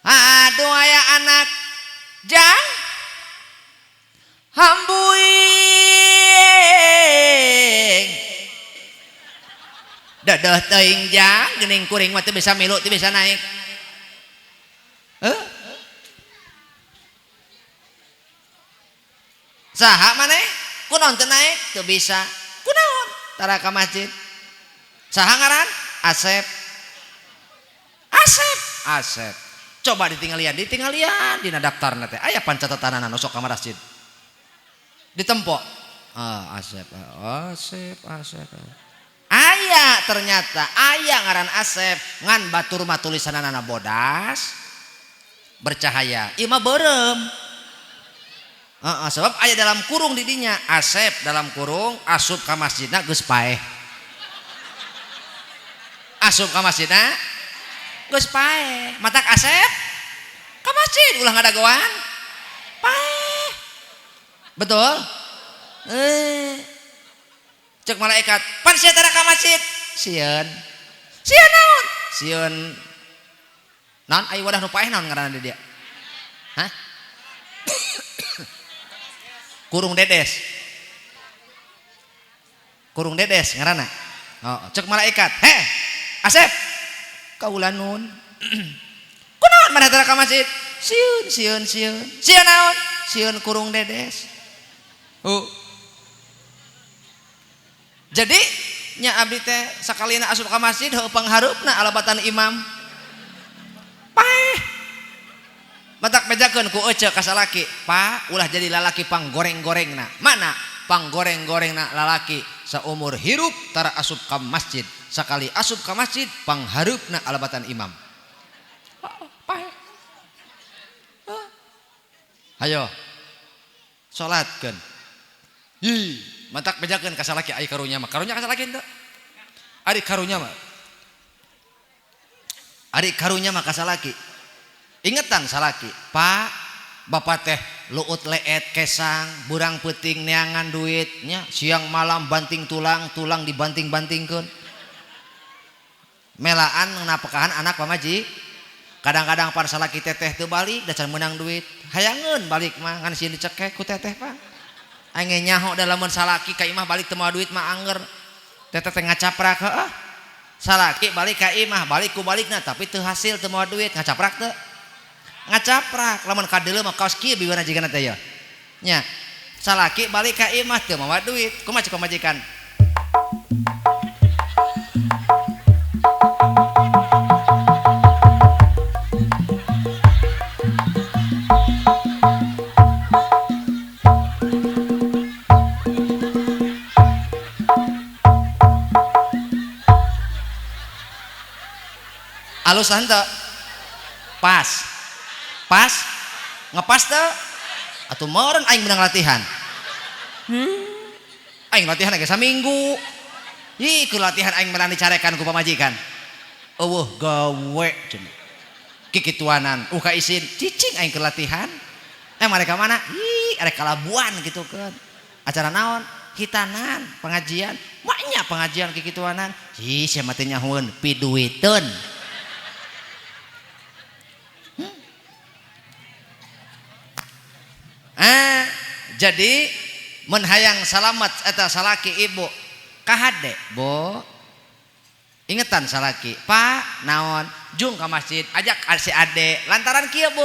Aduh aya anak jang hambuing. Dadah teuing jang geuning kuring mah teu bisa milu, teu bisa naik. Heuh? Saha maneh? Kunaon teu naik? Teu bisa. Kunaon? Tara ka masjid. Saha ngaran? Asep. Asep, Asep. Coba ditinggalian, ditinggalian dina daftarna teh. Aya pancatatanana nu sok ka masjid. Ditempo. Ah, Asep, Asep, Asep. Aya ternyata, aya ngaran Asep, ngan batur mah tulisanana bodas bercahaya. Ieu mah beureum. Heeh, sebab aya dalam kurung di dinya, Asep dalam kurung asup ka masjidna geus paeh. Asup ka masjidna geus paeh. Matak Asep ka masjid ulah ngadagoan. Paeh. Betul? Cek malaikat, pan sia tara ka masjid? Sieun. Sieun naon? Sieun. Naon ai wadah nu paeh naon ngaranna di dia? Hah? Kurung dedes. Kurung dedes ngaranna. Oh, cek malaikat, "Heh, Asep, kaula nun." Kunaon maneh tara ka masjid? Sieun, sieun, sieun. Sieun naon? Sieun kurung dedes. Oh. Jadi nya abdi teh sakalina asup ka masjid heuh panghareupna alabatan imam. Paeh. Matak bejakeun ku ece ka salaki, "Pak, ulah jadi lalaki panggoreng-gorengna." Mana? Panggoreng-gorengna lalaki saumur hirup tara asup ka masjid. Sakali asup ka masjid panghareupna alabatan imam. Paeh. Hayo. Salatkeun. Ih, mantak bejakeun ka salaki ai karunya mah. Karunya ka salaki henteu? Ari karunya mah. Ari karunya mah ka salaki. Ingetan salaki, Pak, bapak teh luut leet kesang, burang peuting neangan duitnya, siang malam banting tulang, tulang dibanting-bantingkeun. Melaan napakahan anak pamaji. Kadang-kadang pan salaki teteh teu balik da can meunang duit. Hayangeun balik mah ngan sieun dicekek ku teteh Pak. Aing nyaho da lamun salaki ka imah balik teu mawa duit mah anger. Teteh teh ngacaprak heuh. Salaki balik ka imah, balik ku balikna tapi teu hasil teu mawa duit, ngacaprak teu? Ngacaprak. Lamun kadeuleu mah kaos kieu bibirna jigana teh ya. Nya. Salaki balik ka imah teu mawa duit, kumaha cek pamajikan? Alus henteu? Pas. Pas? Ngepas teu? Atuh meureun aing menang latihan. Aing latihan ge saminggu. Ih, keur latihan aing menang dicarekan ku pamajikan. Eueuh gawe cenah. Kikituanan, ka isin, cicing aing keur latihan. Mereka mana? Ih, arek kalabuan gitu kan. Acara naon? Hitanan, pengajian. Maknya pengajian kikituanan. Ih, sia mah teh nyahoeun piduiteun. Jadi mun hayang salamat eta salaki ibu kahade bo ingetan salaki Pak naon jung ka masjid ajak si ade lantaran kieu bu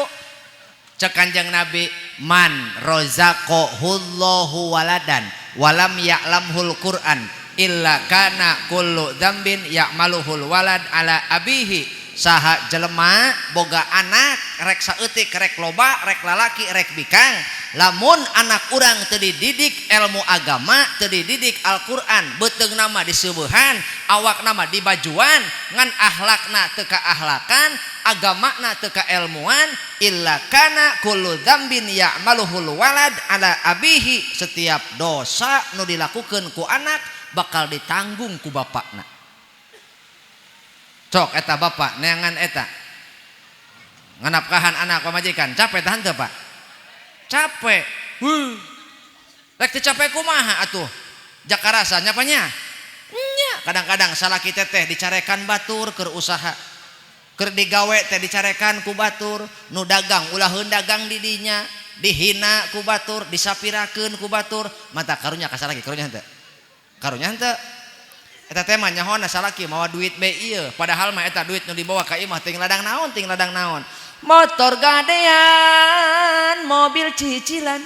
cek Kanjeng Nabi man razaqahullahu waladan walam ya'lamhul Qur'an illa kana kullu dzambin ya'maluhul walad ala abihi. Saha jelema boga anak rek saeutik rek loba rek lalaki rek bikang lamun anak urang teu dididik ilmu agama teu dididik Al-Qur'an beuteung nama diseubehan awakna mah dibajuan ngan akhlakna teu kaahlakan agamana teu kailmuan illa kana kullu dzambin ya'maluhul walad ala abihi. Setiap dosa nu dilakukeun ku anak bakal ditanggung ku bapakna. Cok eta bapak neangan eta nganapkahan anak pamajikan capek tahan teu Pak? Capek. Rek teu capek kumaha atuh? Jakarasa nya nya? Nya. Kadang-kadang salaki teteh dicarekan batur keur usaha. Keur digawe teh dicarekan ku batur, nu dagang ulah heun dagang di dinya, dihina ku batur, disapirakeun ku batur, mata karunya ka salaki karunya henteu. Karunya henteu. Eta teh mah nyahona salaki mawa duit be ieu, padahal mah eta duit nu dibawa ka imah ting ladang naon, ting ladang naon. Motor gadean, mobil cicilan.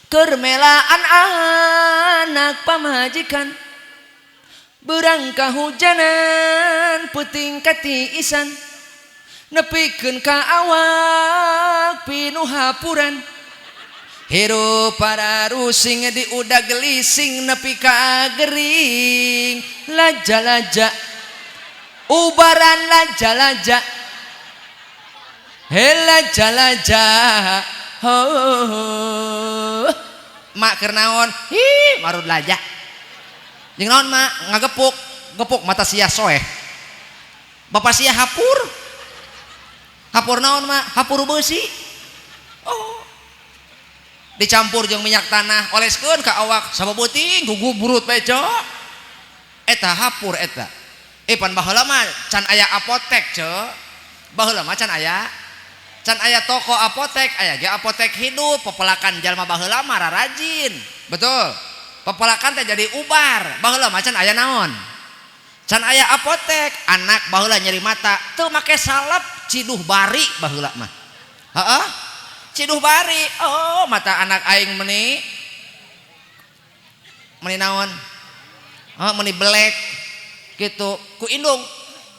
Keur melaan anak pamajikan. Beurang kahujanan, peuting katiisan. Nepikeun ka awak pinuh hapuran. Hirup para rusing di udag gelising nepi ka gering laja-laja ubaran laja-laja hela-laja ho mak keur naon hi marud laja jeung naon mak ngagepuk gepuk mata sia soeh bapak sia hapur hapur naon mak hapur beusi oh dicampur jeung minyak tanah oleskeun ka awak sababeuting gugubrut bae cok eta hapur eta pan baheula mah can aya apotek cok baheula mah can aya toko apotek aya ge apotek hidup pepelakan jalma baheula mah rarajin betul pepelakan teh jadi ubar baheula mah can aya naon can aya apotek anak baheula nyeri mata teu make salep ciduh bari baheula mah heeh ciduh bari oh mata anak aing meni meni naon oh meni belek gitu ku indung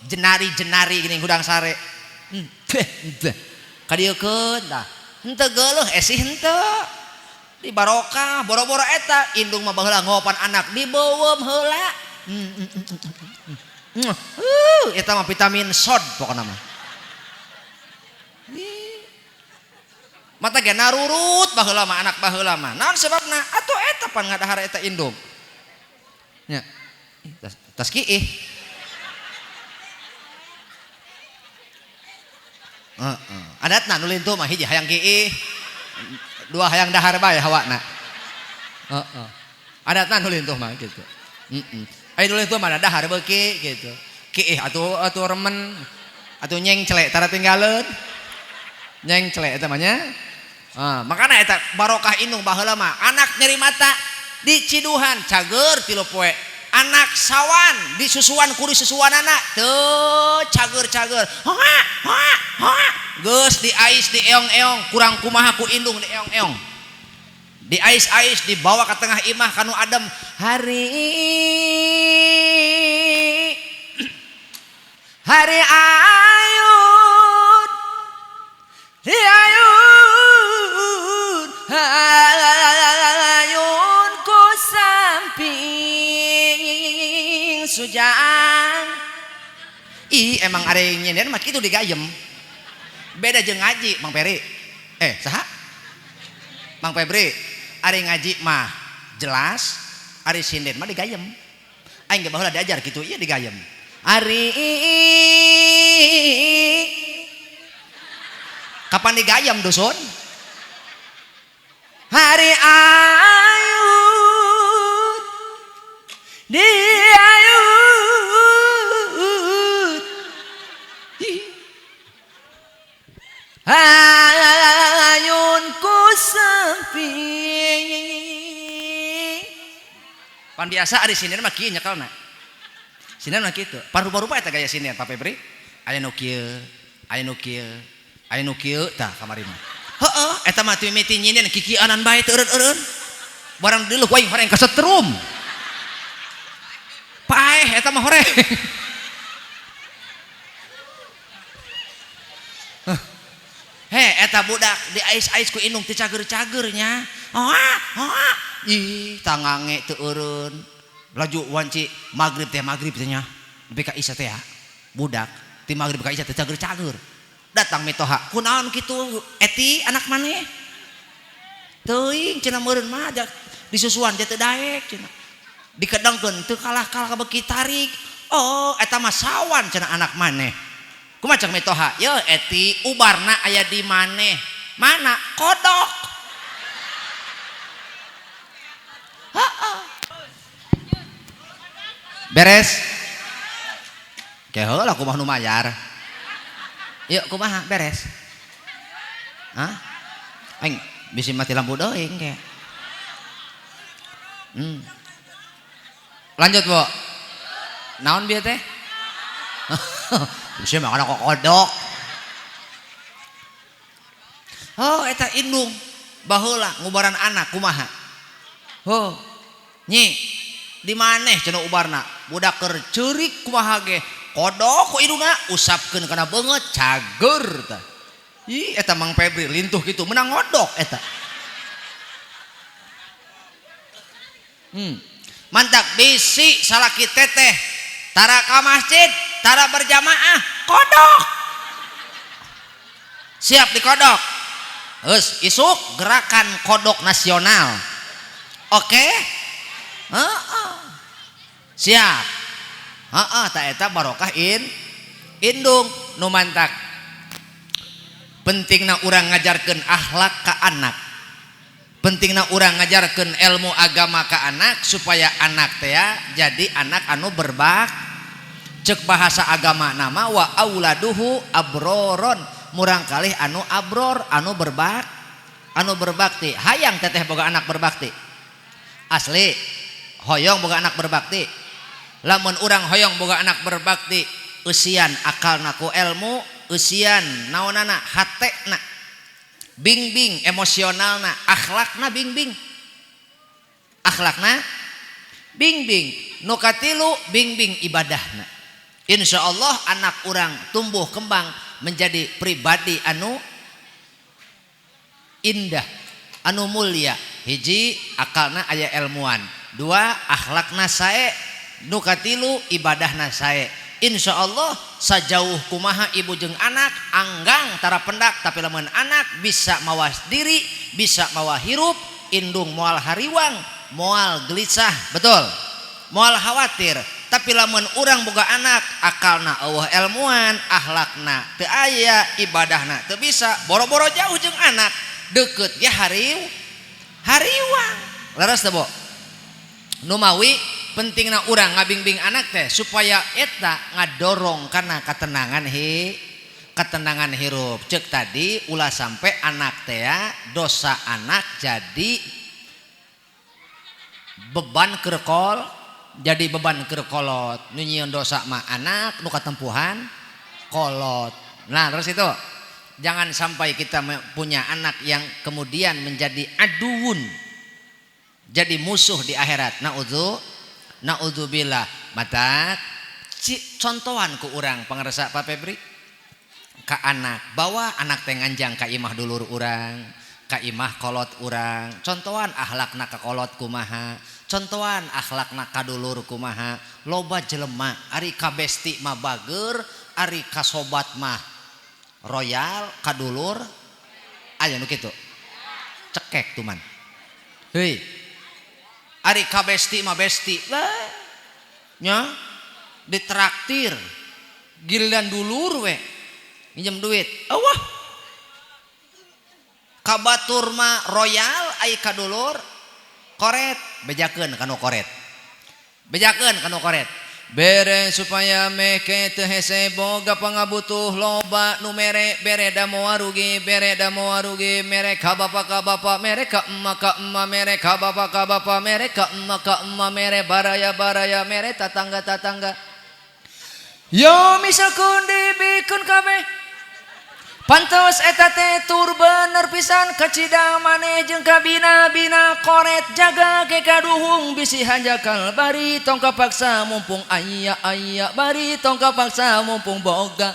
jenari-jenari gini hudang sare henteu kadieukeun tah henteu geuleuh esih henteu Di barokah boro-boro eta indung mah baheula ngopan anak dibeuweum heula. Eta mah vitamin sod pokona mah. Mata ge narurut baheula mah anak baheula mah. Naon sebabna? Atuh eta pan ngadahar eta indung. Nya. Tas kiih. Heeh. Adatna nu lintuh mah hiji hayang kiih. Dua hayang dahar bae hawana. Heeh. Adatna nu lintuh mah kitu. Heeh. Aya nu lintuh mah dahar beuki kitu. Kiih atuh atuh remen. Atuh nyengcle tara tinggaleun. Nyengcle eta mah nya. Ah, makana eta barokah indung baheula mah anak nyeri mata diciduhan cager 3 poe. Anak sawan disusuan ku disusuanana teu cager-cager. Hoa hoa hoa. Geus diais dieong-eong kurang kumaha ku indung dieong-eong. Diais-ais dibawa ke tengah imah kanu adem. Hari hari ayun di ayun ayun ku samping sujang. Ih emang are nyendean mah kitu digayem. Beda jeung ngaji Mang Peri. Saha? Mang Febri, ari ngaji mah jelas, ari sinden mah digayem. Aing ge baheula diajar kitu ieu digayem. Ari kapan digayem dusun? Hari ayun di ayun ayun ku samping. Pan biasa ari sinden mah kieu nyekelna. Sinden mah kitu. Parupa-rupa eta gaya sinden Pak Febri. Aya nu kieu, aya nu kieu, aya nu kieu tah kamari mah. Heeh, eta mah mimiti nyinden kikianan bae teu eureun-eureun. Barang deuleuh ku aing horeng kasetrum. Paeh eta mah horeng. He, eta budak diais-ais ku indung teu cager-cager nya. Hoa, hoa. Ih, tangange teu eureun. Laju wanci magrib teh nya. Nepi ka isya teh ya. Budak ti magrib ka isya teh cager-cager. Datang mitoha, kunaon kitu eti anak maneh? Teuing cenah meureun mah disusuan teh teu daek cenah. Dikedengkeun teu kalah-kalah beuki tarik. Oh, eta mah sawan cenah anak maneh. Kumaha cek mitoha? Yeuh eti ubarna aya di maneh. Mana? Kodok. Heeh. Beres? Ke heula kumaha nu mayar. Yuk kumaha beres? Hah? Aing bisi mati lampu deui engke. Lanjut, Bu. Naon bieu teh? Bisi mah kana kodok. Oh, eta indung baheula ngubaran anak kumaha? Oh, nyi di maneh cenah ubarna? Budak keur ceurik kumaha ge? Kodok ku indungna usapkeun kana beungeut cager tah. Ih eta Mang Febri lintuh kitu menang ngodok eta. Mantak bisi salaki teteh tara ka masjid, tara berjamaah, kodok. Siap dikodok. Geus isuk gerakan kodok nasional. Oke? Heeh. Siap. Heeh, ta eta barokah indung nu mantak. Pentingna urang ngajarkeun akhlak ka anak. Pentingna urang ngajarkeun ilmu agama ka anak supaya anak teh jadi anak anu berbak. Cek bahasa agama nama wa auladuhu abroron, murang kalih anu abror, anu berbak, anu berbakti. Hayang teteh boga anak berbakti. Asli hoyong boga anak berbakti. Lamun urang hoyong boga anak berbakti, eusian akalna ku ilmu, eusian naonana hatena, bingbing emosionalna, akhlakna bingbing. Akhlakna bingbing, nu katilu bingbing ibadahna. Insyaallah anak urang tumbuh kembang menjadi pribadi anu indah, anu mulia. Hiji, akalna aya ilmuan. Dua, akhlakna sae. Nu katilu, ibadahna sae. Insya Allah sajauh kumaha ibu jeung anak anggang tara pendak, tapi lamun anak bisa mawas diri, bisa mawa hirup, indung moal hariwang, moal gelisah, betul, moal khawatir. Tapi lamun urang boga anak akalna eueuh ilmuan, akhlakna teu aya, ibadahna teu bisa, boro-boro jauh jeung anak, deket ge hariwang. Leres teu, Bo? Numawi pentingna urang ngabingbing anak teh supaya eta ngadorong kana ketenangan ketenangan hirup. Cek tadi, ulah sampai anak teh dosa anak jadi beban kerkol, jadi beban kerkolot. Nu nyieun dosa mah anak, nu katempuhan kolot. Nah, terus itu jangan sampai kita punya anak yang kemudian menjadi aduun, jadi musuh di akhirat. Naudzubillah. Mata contohan ku urang pangersa Pak Febri ka anak, bawa anak teh nganjang ka imah dulur urang, ka imah kolot urang, contohan akhlakna ka kolot kumaha, contohan akhlakna ka dulur kumaha. Loba jelema ari ka besti mah bager, ari ka sobat mah royal, ka dulur aya nu kitu cekek tuman. Hei, ari ka besti mah besti lah nya, ditraktir, giliran dulur we minjem duit awah. Ka batur mah royal, ai ka dulur koret. Bejakeun kanu koret, bejakeun kanu koret. Bere supaya meke teu hese, boga pangabutuh loba nu mere. Bere da moal rugi, bere da moal rugi. Mere ka bapa, ka bapa, mere ka emak, ka emak, mere ka bapa, ka bapa, mere ka emak, ka emak, mere baraya, baraya, mere tatangga, tatangga. Yo misalkan dibikeun kabeh pantes eta teh tur bener pisan. Kacida maneh jeung kabina-bina, koret jaga ke kaduhung bisi hanjakal. Bari tong kapaksa mumpung aya aya, bari tong kapaksa mumpung boga.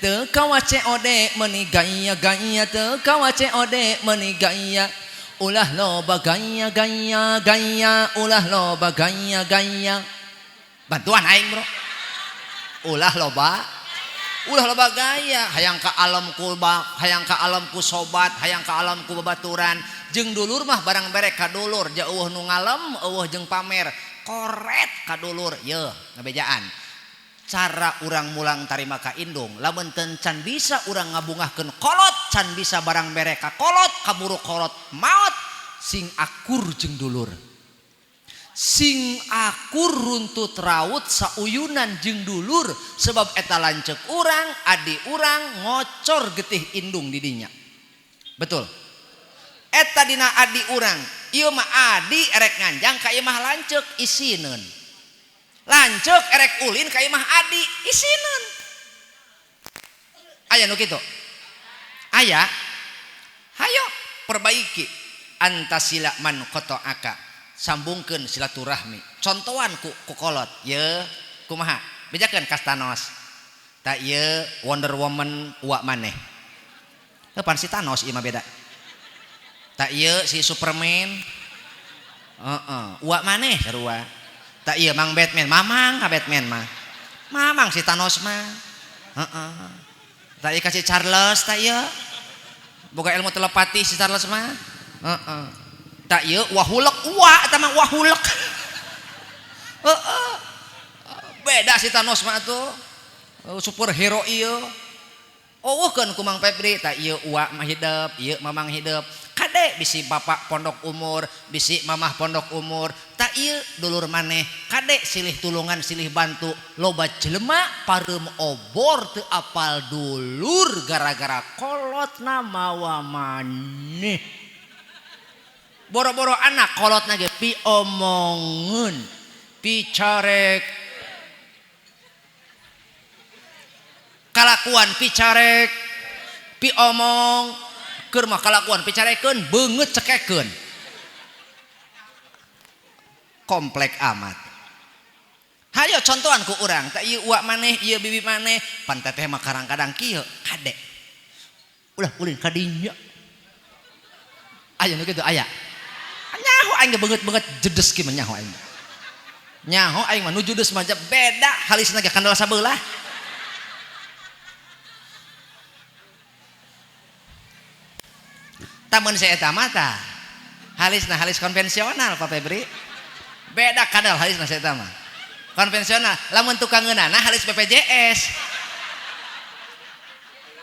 Teu kawa COD meuni gaya gaya, teu kawa COD meuni gaya. Ulah loba gaya gaya gaya, ulah loba gaya gaya. Bantuan aing, bro. Ulah loba, ulah loba gaya. Hayang ka alam ku hayang ka alam ku sobat, hayang ka alam ku babaturan, jeung dulur mah barang bere ka dulur jauh nu ngalem eueuh jeung pamer. Koret ka dulur ye ngabejaan. Cara urang mulang tarima ka indung, lamun can bisa urang ngabungahkeun kolot, can bisa barang bere ka kolot, kaburu kolot maot, sing akur jeung dulur, sing akur runtut raut sauyunan jeung dulur, sebab eta lanceuk urang, adi urang, ngocor getih indung di dinya, betul. Eta dina adi urang ieu mah. Adi erek nganjang ka imah lanceuk, isineun. Lanceuk erek ulin ka imah adi, isineun. Aya nu kitu? Aya. Hayo perbaiki. Antasila man qata'aka, sambungkeun silaturahmi. Contohan ku kolot ye kumaha, bejakeun ka Thanos, tak ieu Wonder Woman uak maneh. Pan si Thanos ieu mah beda. Tak ieu si Superman, heeh, uak maneh sarua. Tak ieu Mang Batman, mamang ka Batman mah, mamang si Thanos mah, heeh. Tak ieu ka si Charles, tak ieu boga ilmu telepati si Charles mah, heeh. Tak ieu wahulek uak, eta mah wahulek, heeh. Beda si Thanos mah tuh, superhero ieu. Eueuhkeun ku Mang Febri, tak ieu uak mah hidep, ieu mamang hidep. Kade bisi bapak pondok umur, bisi mamah pondok umur. Tak ieu dulur maneh, kade silih tulungan, silih bantu. Loba jelema pareum obor teu apal dulur gara-gara kolotna mawa maneh. Boro-boro anak, kolotna ge piomongeun, picarek, kalakuan picarek, piomong keur mah kalakuan picarekeun, beungeut cekekeun. Komplek amat. Hayo contohan ku urang, tak ieu uak maneh, ieu bibi maneh, pan teteh mah kadang-kadang kieu kade ulah ulin ka dinya. Aya nu kitu? Aya. Nyaho aing ge beungeut-beungeut jedes ki mah nyaho aing. Nyaho aing mah nu judes mah beda halisna ge kandel sabelah. Tamun si eta mah tah halisna halis konvensional Pak Febri. Beda kandel halisna si eta mah. Konvensional, lamun tukang ngeunana halis BPJS.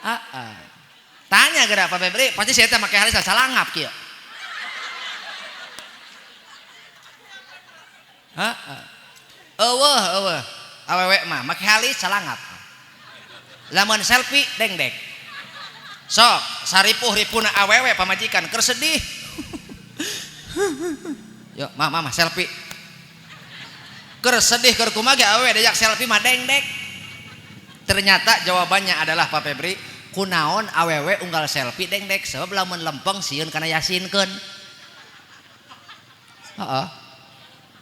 Heeh. Tanya geura Pak Febri, pasti si eta make halis salangap kieu. Heeh. Eueuh eueuh. Awewe mah make halis salangap. Lamun selfie dengdek. Sok saripuh-ripuhna awewe pamajikan keur sedih. Yuk, mah mah selfie. Keur sedih keur kumaha ge awewe diajak selfie mah dengdek. Ternyata jawabannya adalah Pak Febri, kunaon awewe unggal selfie dengdek sebab lamun lempeng sieun kana yasinkeun. Heeh.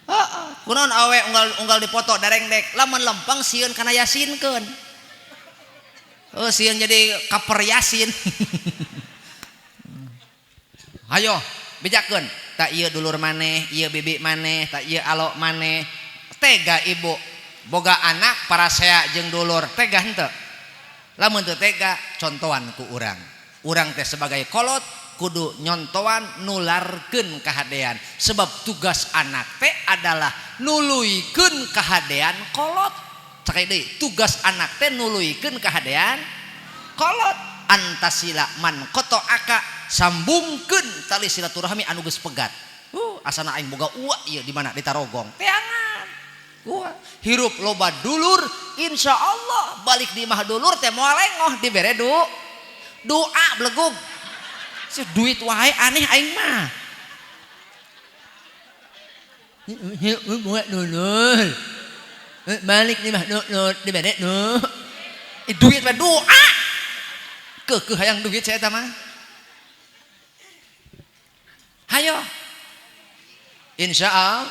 Heeh, kunaon awewe unggal dipoto darengdek, lamun lempeng sieun kana yasinkeun. Oh, sieun jadi kaper yasin. Hayo, bejakeun. Tak ieu dulur maneh, ieu bibi maneh, tak ieu alok maneh. Tega ibu boga anak parasea jeung dulur, tega henteu? Lamun teu tega, contohan ku urang. Urang teh sebagai kolot kudu nyontoan nularkeun kahadean. Sebab tugas anak teh adalah nuluykeun kahadean kolot. Cakap deui, tugas anak teh nuluykeun kahadean kolot. Antasila man qata'aka, sambungkeun tali silaturahmi anu geus pegat. Asana aing boga uwa ieu di mana di Tarogong. Teangan. Uwa hirup loba dulur, insyaallah balik di imah dulur teh moal lengoh dibere doa belegug. Si duit wae aneh aing mah. Buat dulur. Balik di mah dulur dibere nu. Duit mah doa. Keukeuh hayang duit saya eta mah. Hayo. Insyaallah.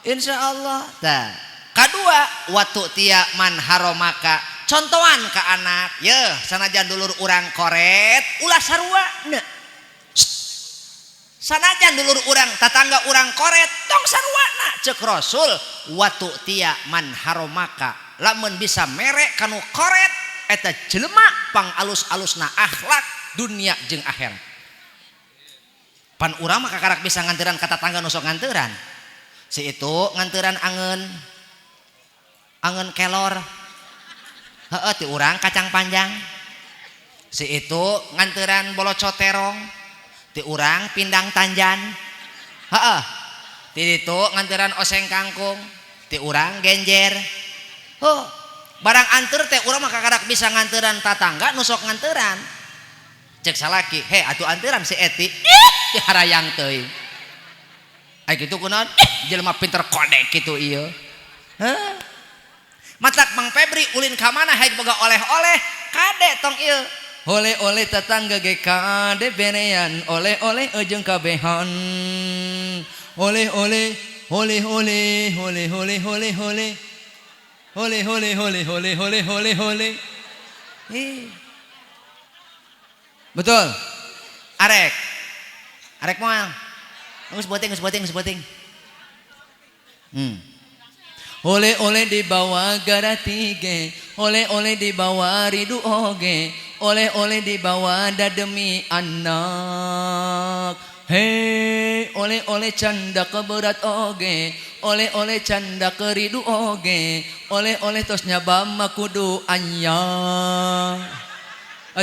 Insyaallah. Tah. Kadua watu tia man haromaka. Contohan ka anak, yeuh sanajan dulur urang koret ulah sarua. Sanajan dulur urang tatangga urang koret tong sarua. Cek Rasul watu tia man haromaka. Lamun bisa merek kanu koret eta jelema pang alus-alusna akhlak dunia jeung akhirat. Pan urang mah kakarak bisa nganteran ka tatangga nu sok nganteran. Si itu nganteran angeun kelor. Heeh ti urang kacang panjang. Si itu nganteran boloco terong. Ti urang pindang tanjan. Heeh. Ti ditu nganteran oseng kangkung. Ti urang genjer. Huh, barang anter teh urang mah kakarak bisa nganteran tatangga nu sok nganteran. Cek salaki, he atuh anteran si Eti. Ih, ti harayang teuing. Ai kitu kunaon? Ih, jelema pinter kodek kitu ieu. Heuh. Matak Mang Febri ulin ka mana haik boga oleh-oleh, kade tong ieu. Oleh-oleh tetangga ge kade berean, oleh-oleh ujung kabehan. Oleh-oleh, oleh-oleh, oleh-oleh, oleh-oleh. Oleh-oleh, oleh-oleh, oleh-oleh, oleh. Ih. Betul. Arek. Arek moal. Geus beuting, geus beuting, geus beuting. Oleh-oleh dibawa garatige, oleh-oleh dibawa ridu oge, oleh-oleh dibawa dademi anak. Hei, oleh-oleh canda keberat oge, oleh-oleh canda keridu oge, oleh-oleh tos nyabama kudu anyang.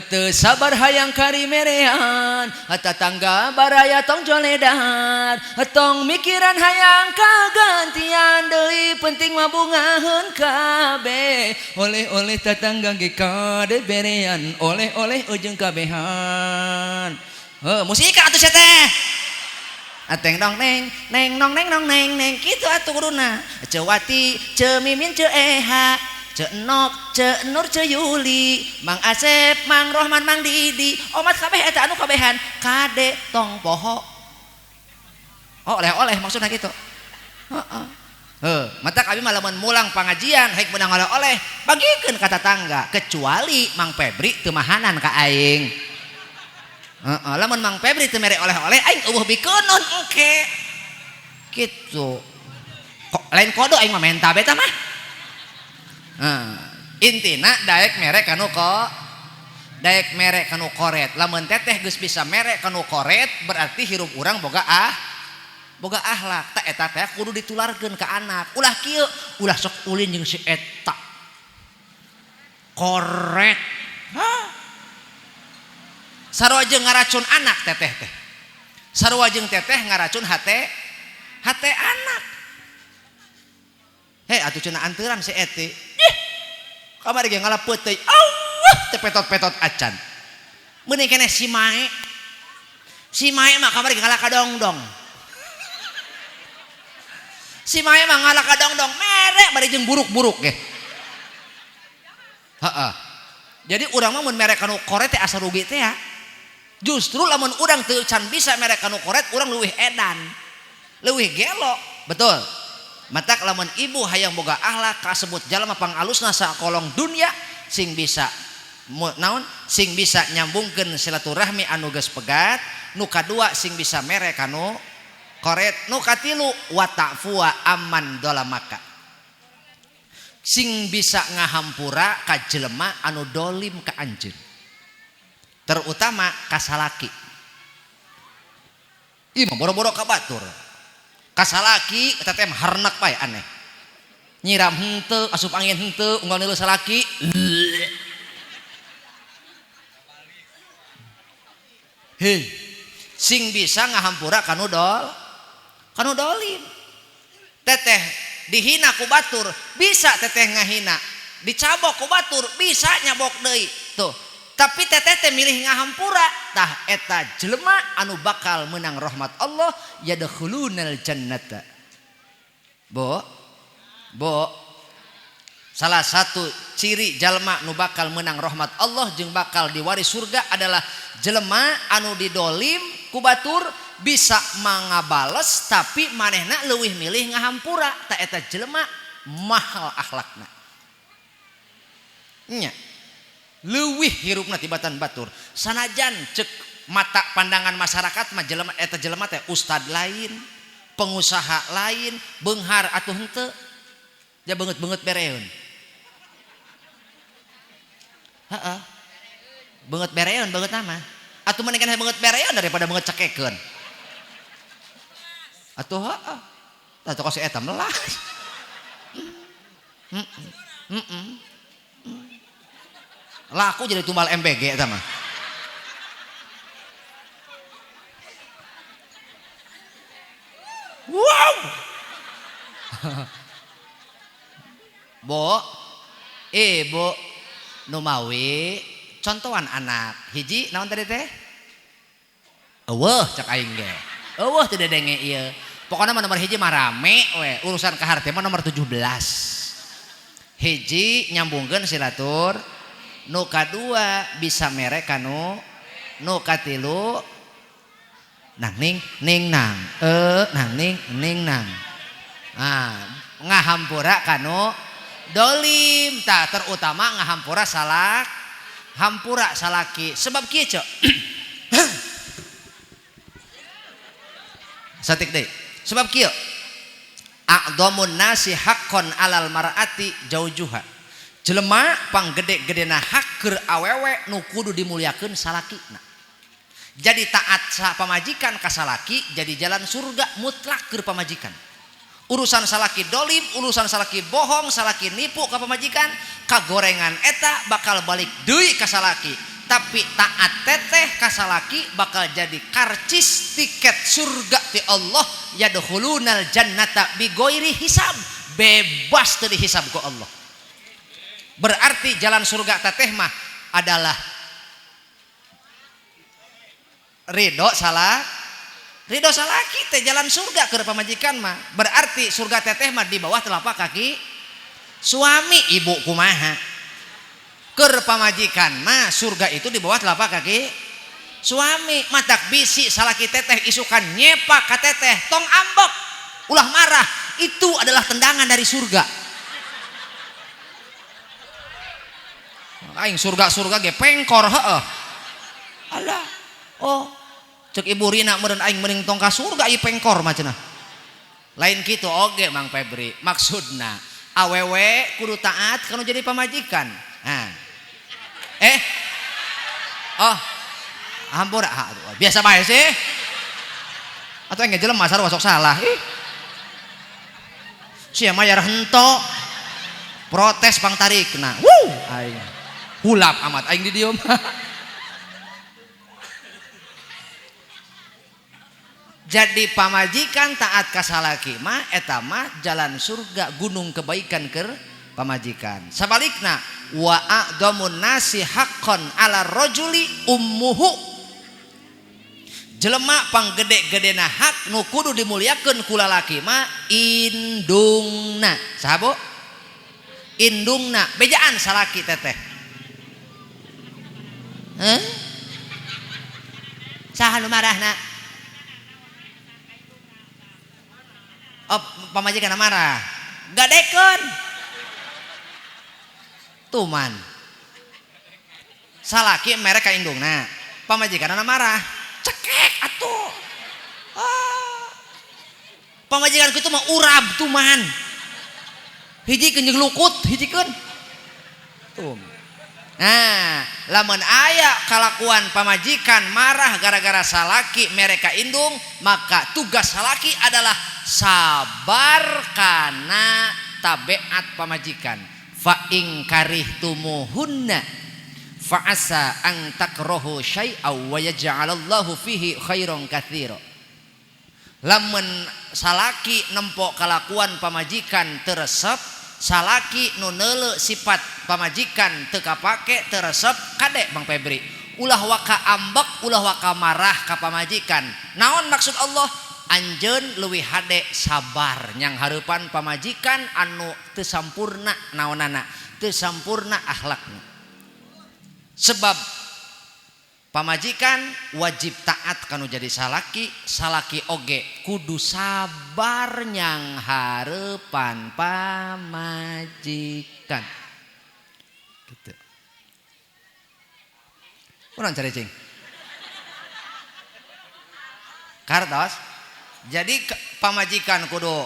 Teu sabar hayang kari merean, tatangga baraya tong joledan, tong mikiran hayang kagantian deui penting mah bungaheun kabeh. Oleh-oleh tatangga ge kade berean, oleh-oleh ujung kabehan. Heuh, musika atuh sia teh. Ateng dong neng, neng nong neng nong neng neng kitu atuh kuduna. Ceu Wati, Ceu Mimin, Ceu Eha, Ceu Enok, Ceu Nur, Ceu Yuli, Mang Asep, Mang Rohman, Mang Didi, omat kabeh eta anu kabehan kade tong poho. Oh, oleh-oleh maksudna kitu. Heeh. Heuh, mata kami mah lamun mulang pangajian haik meunang oleh-oleh, bagikeun ka tatangga kecuali Mang Febri teu mahanan ka aing. Heeh, lamun Mang Febri teu mere oleh-oleh aing eueuh bikeunun engke. Gitu. Kok lain kode aing mah menta beta mah. Nah, intina daek mere kanu kok daek mere kanu koret. Lamun teteh geus bisa mere kanu koret berarti hirup urang boga boga akhlak. Ta eta teh kudu ditularkeun ka anak. Ulah kieu, ulah sok ulin jeung si eta. Koret. Hah? Sarua jeung ngaracun anak teteh teh. Sarua jeung teteh ngaracun hate anak. Hei atuh cenah anteuran si eti. Ih. Kamari ge ngalah peuteuy. Awah teh petot-petot acan. Meuning keneh si Mae. Si Mae mah kamari ge ngalah kadongdong. Si Mae mah ngalah kadongdong mere bari jeung buruk-buruk ge. Heeh. Jadi urang mah mun mere kanu koret teh asa rugi teh ya. Justru lamun urang teu can bisa mere kanu koret urang leuwih edan. Leuwih gelo, betul. Matak lamun ibu hayang boga akhlak kasebut jalma pangalusna sakolong dunia sing bisa naon sing bisa nyambungkeun silaturahmi anu geus pegat, nu kadua sing bisa mere kanu koret, nu katilu wa ta'fuwa amman dolamaka. Sing bisa ngahampura ka jelema anu dolim ka anjeun. Terutama ka salaki. Ih mah boro-boro ka batur. Kasalaki eta teh harnak pae aneh. Nyiram henteu, asup angin henteu, unggal neuleuh salaki. Hei, sing bisa ngahampura kanu dol, kanu dolim. Teteh dihina ku batur, bisa teteh ngahina. Dicabok ku batur, bisa nyabok deui. Tuh. Tapi teteh teh milih ngahampura, tah eta jelema anu bakal menang rahmat Allah, yadkhulunal jannata. Bo, bo, salah satu ciri jalma nu bakal menang rahmat Allah jeung bakal diwaris surga adalah jelema anu didolim ku batur bisa mangabales tapi manehna leuwih milih ngahampura, tah eta jelema mahal akhlakna. Nya. Leuwih hirupna tibatan batur sanajan cek mata pandangan masyarakat mah jelema eta jelema teh ustad lain, pengusaha lain, beunghar atuh henteu ja beungeut-beungeut bereun. Heeh. Beungeut bereun beungeut mah. Atuh mendingan beungeut bereun daripada beungeut cekekeun. Atuh heeh. Tah toko si eta melas. Heeh. Laku jadi tumbal MBG eta mah. Wow. Bo, bo, numawi contohan anak hiji naon tadi teh? Eueuh cek aing ge. Eueuh teu dedenge ieu. Pokona mah nomor hiji mah rame we, urusan kahar teh mah nomor 17. Hiji nyambungkeun silatur, nu kadua bisa mere kanu, nu katilu nang ning ning nang, nang ning ning nang. Ah, ngahampura kanu dolim, tah terutama ngahampura salak, hampura salaki. Sebab kieu cok. Satik deui. Sebab kieu. A'dhamun nasi haqqon alal mar'ati jaujuha. Jelema panggede-gedena hak keur awewe nu kudu dimuliakeun salakina. Jadi taat sa pamajikan ka salaki jadi jalan surga mutlak keur pamajikan. Urusan salaki dolim, urusan salaki bohong, salaki nipu ka pamajikan, kagorengan eta bakal balik deui ka salaki. Tapi taat teteh ka salaki bakal jadi karcis tiket surga ti Allah, yadkhulunal jannata bighairi hisab, bebas teu dihisab ku Allah. Berarti jalan surga teteh mah adalah ridho salah, ridho salaki teh jalan surga keur pamajikan mah. Berarti surga teteh mah di bawah telapak kaki suami. Ibu kumaha? Keur pamajikan mah surga itu di bawah telapak kaki suami. Matak bisi salaki teteh isukan nyepak ka teteh, tong ambek, ulah marah, itu adalah tendangan dari surga. Aing surga-surga ge pengkor heeh. Alah, oh cek ibu Rina meureun aing mending tong ka surga ieu pengkor mah cenah. Lain kitu oge Mang Febri, maksudna awewe kudu taat kanu jadi pamajikan. Nah. Oh. Hampura, biasa bae sih. Atuh engge jelema sarua sok salah. Ih. Sia mah yar hento. Protes pangtarikna. Wuh, aing. Hulap amat aing di dieu mah. Jadi pamajikan taat ka salaki mah eta mah jalan surga, gunung kebaikan keur pamajikan. Sabalikna wa a'dhamun nasi haqqan 'ala rajuli ummuhu. Jelema panggede-gedena hak nu kudu dimuliakeun ku lalaki mah indungna. Saha Bu? Indungna, bejaan salaki teteh. Heh? Saha nu marahna? Oh, pamajikan marah. Gadekeun. Tuman. Salaki mere ka indungna. Pamajikanna marah. Cekek atuh. Ah. Pamajikan kitu mah urab tuman. Hijikeun jeung lukut, hijikeun. Tum. Nah, lamun aya kalakuan pamajikan marah gara-gara salaki mere ka indung, maka tugas salaki adalah sabar kana tabiat pamajikan. Fa in karihtumuhunna fa asa an takrahu syai'aw wa yaj'alallahu fihi khairan katsira. Lamun salaki nempok kalakuan pamajikan teu resep, salaki nu neuleu sifat pamajikan teu kapake teu resep, kade Bang Febri, ulah waka ambek, ulah waka marah ka pamajikan. Naon maksud Allah? Anjeun leuwih hade sabar nyang hareupan pamajikan anu teu sampurna naonana, teu sampurna akhlakna. Sebab pamajikan wajib taat kanu jadi salaki, salaki oge kudu sabar nyang hareupan pamajikan. Gitu. Kurang cari cing. Kartos. Jadi pamajikan kudu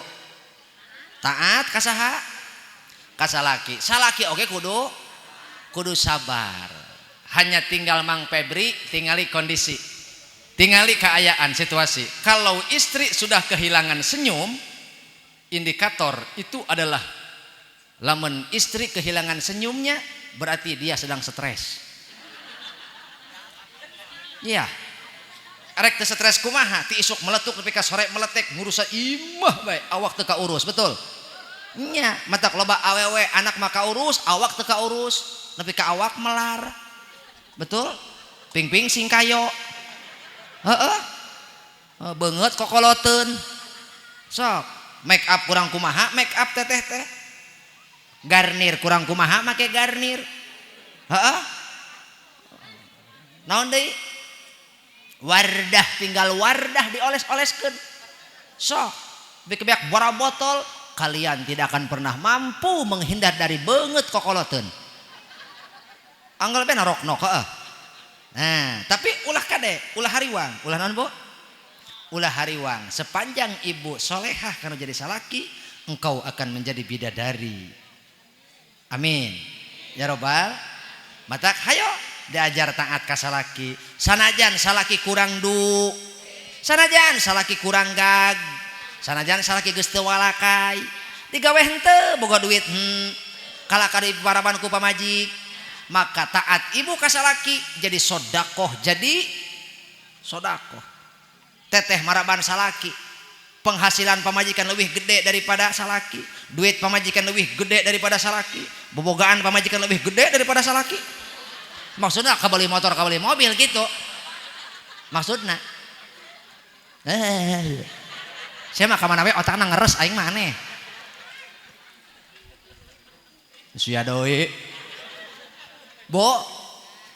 taat ka saha? Ka salaki. Salaki oge kudu sabar. Hanya tinggal Mang Febri tingali kondisi, tingali keayaan situasi. Kalau istri sudah kehilangan senyum, indikator itu adalah lamun istri kehilangan senyumnya berarti dia sedang stres. Iya. Arek teu stres kumaha? Ti isuk meletuk nepi ka sore meletek ngurusan imah bae, awak teu kaurus, betul? Nya, matak loba awewe anak mah kaurus, awak teu kaurus, nepi ka awak melar. Betul? Ping-ping singkayo. Heeh. Beungeut kokoloteun. Sok, make up kurang kumaha, make up teteh teh. Garnir kurang kumaha make garnir. Heeh. Naon deui? Wardah tinggal wardah dioles-oleskeun. Sok, beak-beak bora botol, kalian tidak akan pernah mampu menghindar dari beungeut kokoloteun. Anggal be naroknok heeh. Nah, tapi ulah kade, ulah hariwang, ulah naon Bu? Ulah hariwang. Sepanjang ibu solehah karena jadi salaki, engkau akan menjadi bidadari. Amin. Ya robbal. Matak hayo diajar taat ka salaki. Sanajan salaki kurang du, sanajan salaki kurang gag, sanajan salaki geus teu walakai, digawe henteu boga duit kalakar paraban ku pamajik. Maka taat ibu ka salaki jadi sodakoh, jadi sodakoh. Teteh maraban salaki, penghasilan pamajikan lebih gede daripada salaki, duit pamajikan lebih gede daripada salaki, bobogaan pamajikan lebih gede daripada salaki. Maksudnya kabeli motor, kabeli mobil gitu. Maksudna. Saya mah kamana we otakna ngeres aing mah aneh. Sia deui. Bo,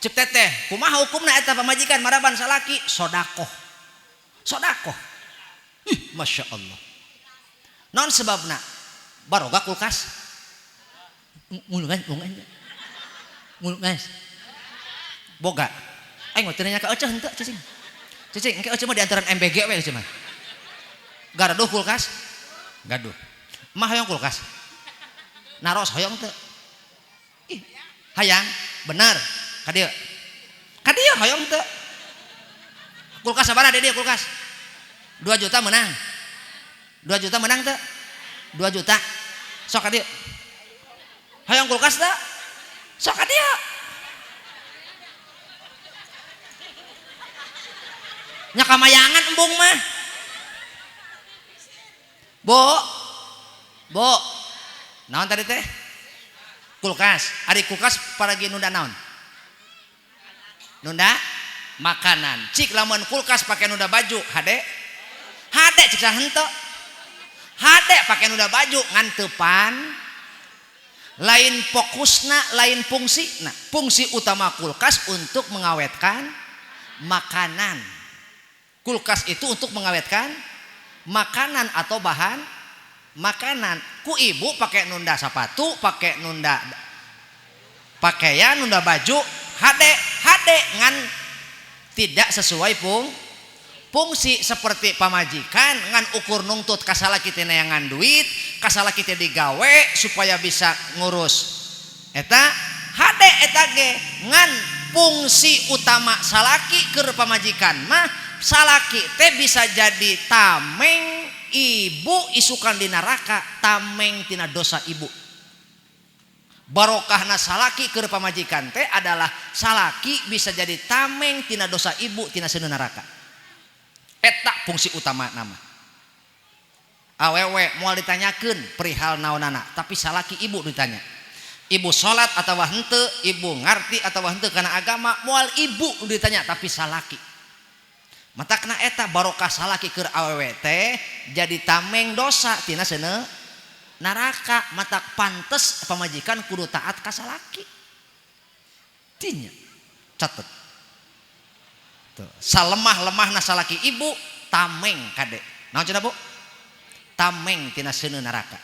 cek teteh, kumaha hukumna eta pamajikan maraban salaki? Sodakoh. Sodakoh. Ih, Masya Allah. Non sebabna? Baroga kulkas. Ngulungan, ngulungan. Ngulungan. Boga. Aing mah teu nanya ka Eceu henteu, cicing. Cicing, engke Eceu mah diantaran MBG we Eceu mah. Garaduh kulkas. Gaduh. Mah hoyong kulkas. Naros hoyong teu? Ih, hayang, bener. Ka dieu. Ka dieu hoyong teu? Kulkas sabaraha di dieu kulkas? 2 juta menang. 2 juta menang teu? 2 juta. Sok ka dieu. Hoyong kulkas teu? Sok ka dieu. Nya kamayangan embung mah. Bu. Bu. Naon tadi teh? Kulkas. Ari kulkas paragi nunda naon? Nunda makanan. Cik lamun kulkas pake nunda baju, hade. Hade cik saha henteu. Hade pake nunda baju ngan teu pan. Lain fokusna, lain fungsina. Fungsi utama kulkas untuk mengawetkan makanan. Kulkas itu untuk mengawetkan makanan atau bahan makanan. Ku ibu pakai nunda sepatu, pakai nunda pakaian, nunda baju, hade, hade ngan tidak sesuai fungsi seperti pamajikan ngan ukur nungtut kasalaki teh neangan duit, kasalaki teh digawe supaya bisa ngurus eta hade eta ge ngan fungsi utama salaki keur pamajikan mah salaki teh bisa jadi tameng ibu isukan di neraka, tameng tina dosa ibu. Barokahna salaki keur pamajikan teh adalah salaki bisa jadi tameng tina dosa ibu tina seuneu neraka. Eta fungsi utama nama. Awewe moal ditanyakeun perihal naonana, tapi salaki ibu ditanya. Ibu salat atawa henteu, ibu ngarti atawa henteu kana agama, moal ibu ditanya tapi salaki. Matakna eta barokah salaki keur awewe teh jadi tameng dosa tina seuneu neraka. Matak pantes pamajikan kudu taat ka salaki. Tinya catet. Tuh, salemah-lemahna salaki ibu tameng kade. Naon cenah Bu? Tameng tina seuneu neraka.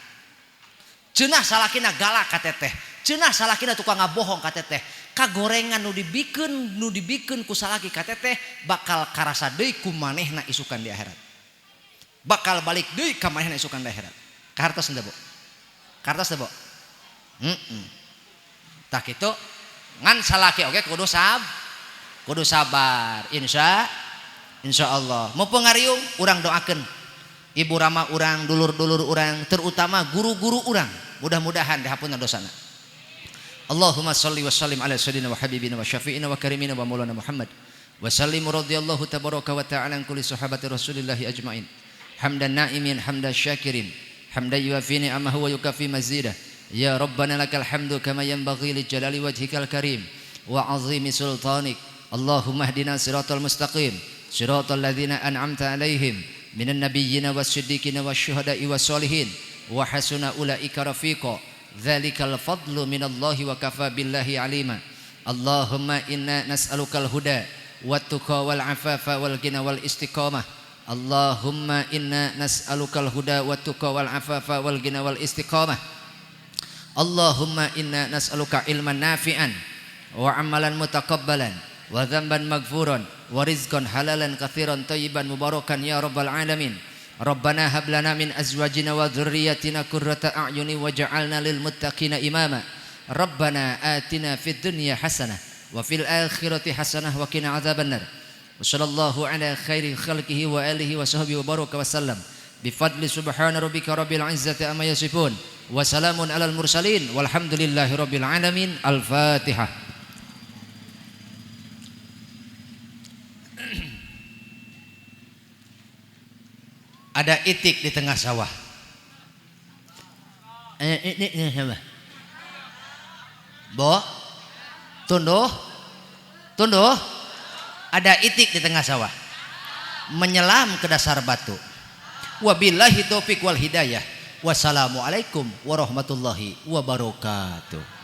Cenah salakina galak ka teteh. Cenah salakina tukang ngabohong ka teteh. Kagorengan nu dibikeun ku salaki ka teteh bakal karasa deui ku manehna isukan di akhirat. Bakal balik deui ka manehna isukan di akhirat. Kahartos henteu Bu? Kahartos teu Bu? Tah kitu ngan salaki oge kudu kudu sabar. Insyaallah. Mumpung ngariung urang doakeun ibu rama urang, dulur-dulur urang, terutama guru-guru urang. Mudah-mudahan dihapunten dosana. Allahumma salli wa sallim ala sayyidina wa habibina wa syafi'ina wa karimina wa maulana Muhammad wa sallim radhiyallahu tabaraka wa ta'ala an kulli sahabati rasulillahi ajmain. Hamdan na'imin hamdan syakirin hamdan yuafi ni'amahu wa yukafi mazidah. Ya Rabbana lakal hamdu kama yanbaghi li jalali wajhikal karim wa 'azimi sultanik. Allahumma ihdina siratal mustaqim siratal ladzina an'amta 'alaihim minan nabiyyina was-siddiqina wasyuhada'i was-solihin wa hasuna ulaika rafiqa. Dzalikal fadlu minallahi wa kafa billahi alima. Allahumma inna nas'alukal huda wat tuqa wal afafa wal ghina wal istiqamah. Allahumma inna nas'alukal huda wat tuqa wal afafa wal ghina wal istiqamah. Allahumma inna nas'aluka ilman nafi'an wa amalan mutaqabbalan wa dzamban maghfuran wa rizqan halalan katsiran thayyiban mubarakan ya rabbal alamin. Rabbana hab lana min azwajina wa dzurriyyatina qurrata a'yuni waj'alna lil muttaqina imama. Rabbana atina fid dunya hasanah wa fil akhirati hasanah wa qina adzabannar. Wa sallallahu ala khairi khalqihi wa alihi wa sahbihi wa baraka wa sallam. Bi fadli subhana rabbika rabbil izzati amma yasifun wa salamun alal mursalin walhamdulillahi rabbil alamin. Al-Fatihah. Ada itik di tengah sawah. Itik di tengah sawah. Bo, tunduh, tunduh. Ada itik di tengah sawah. Menyelam ke dasar batu. Wabillahi taufik wal hidayah. Wassalamualaikum warahmatullahi wabarakatuh.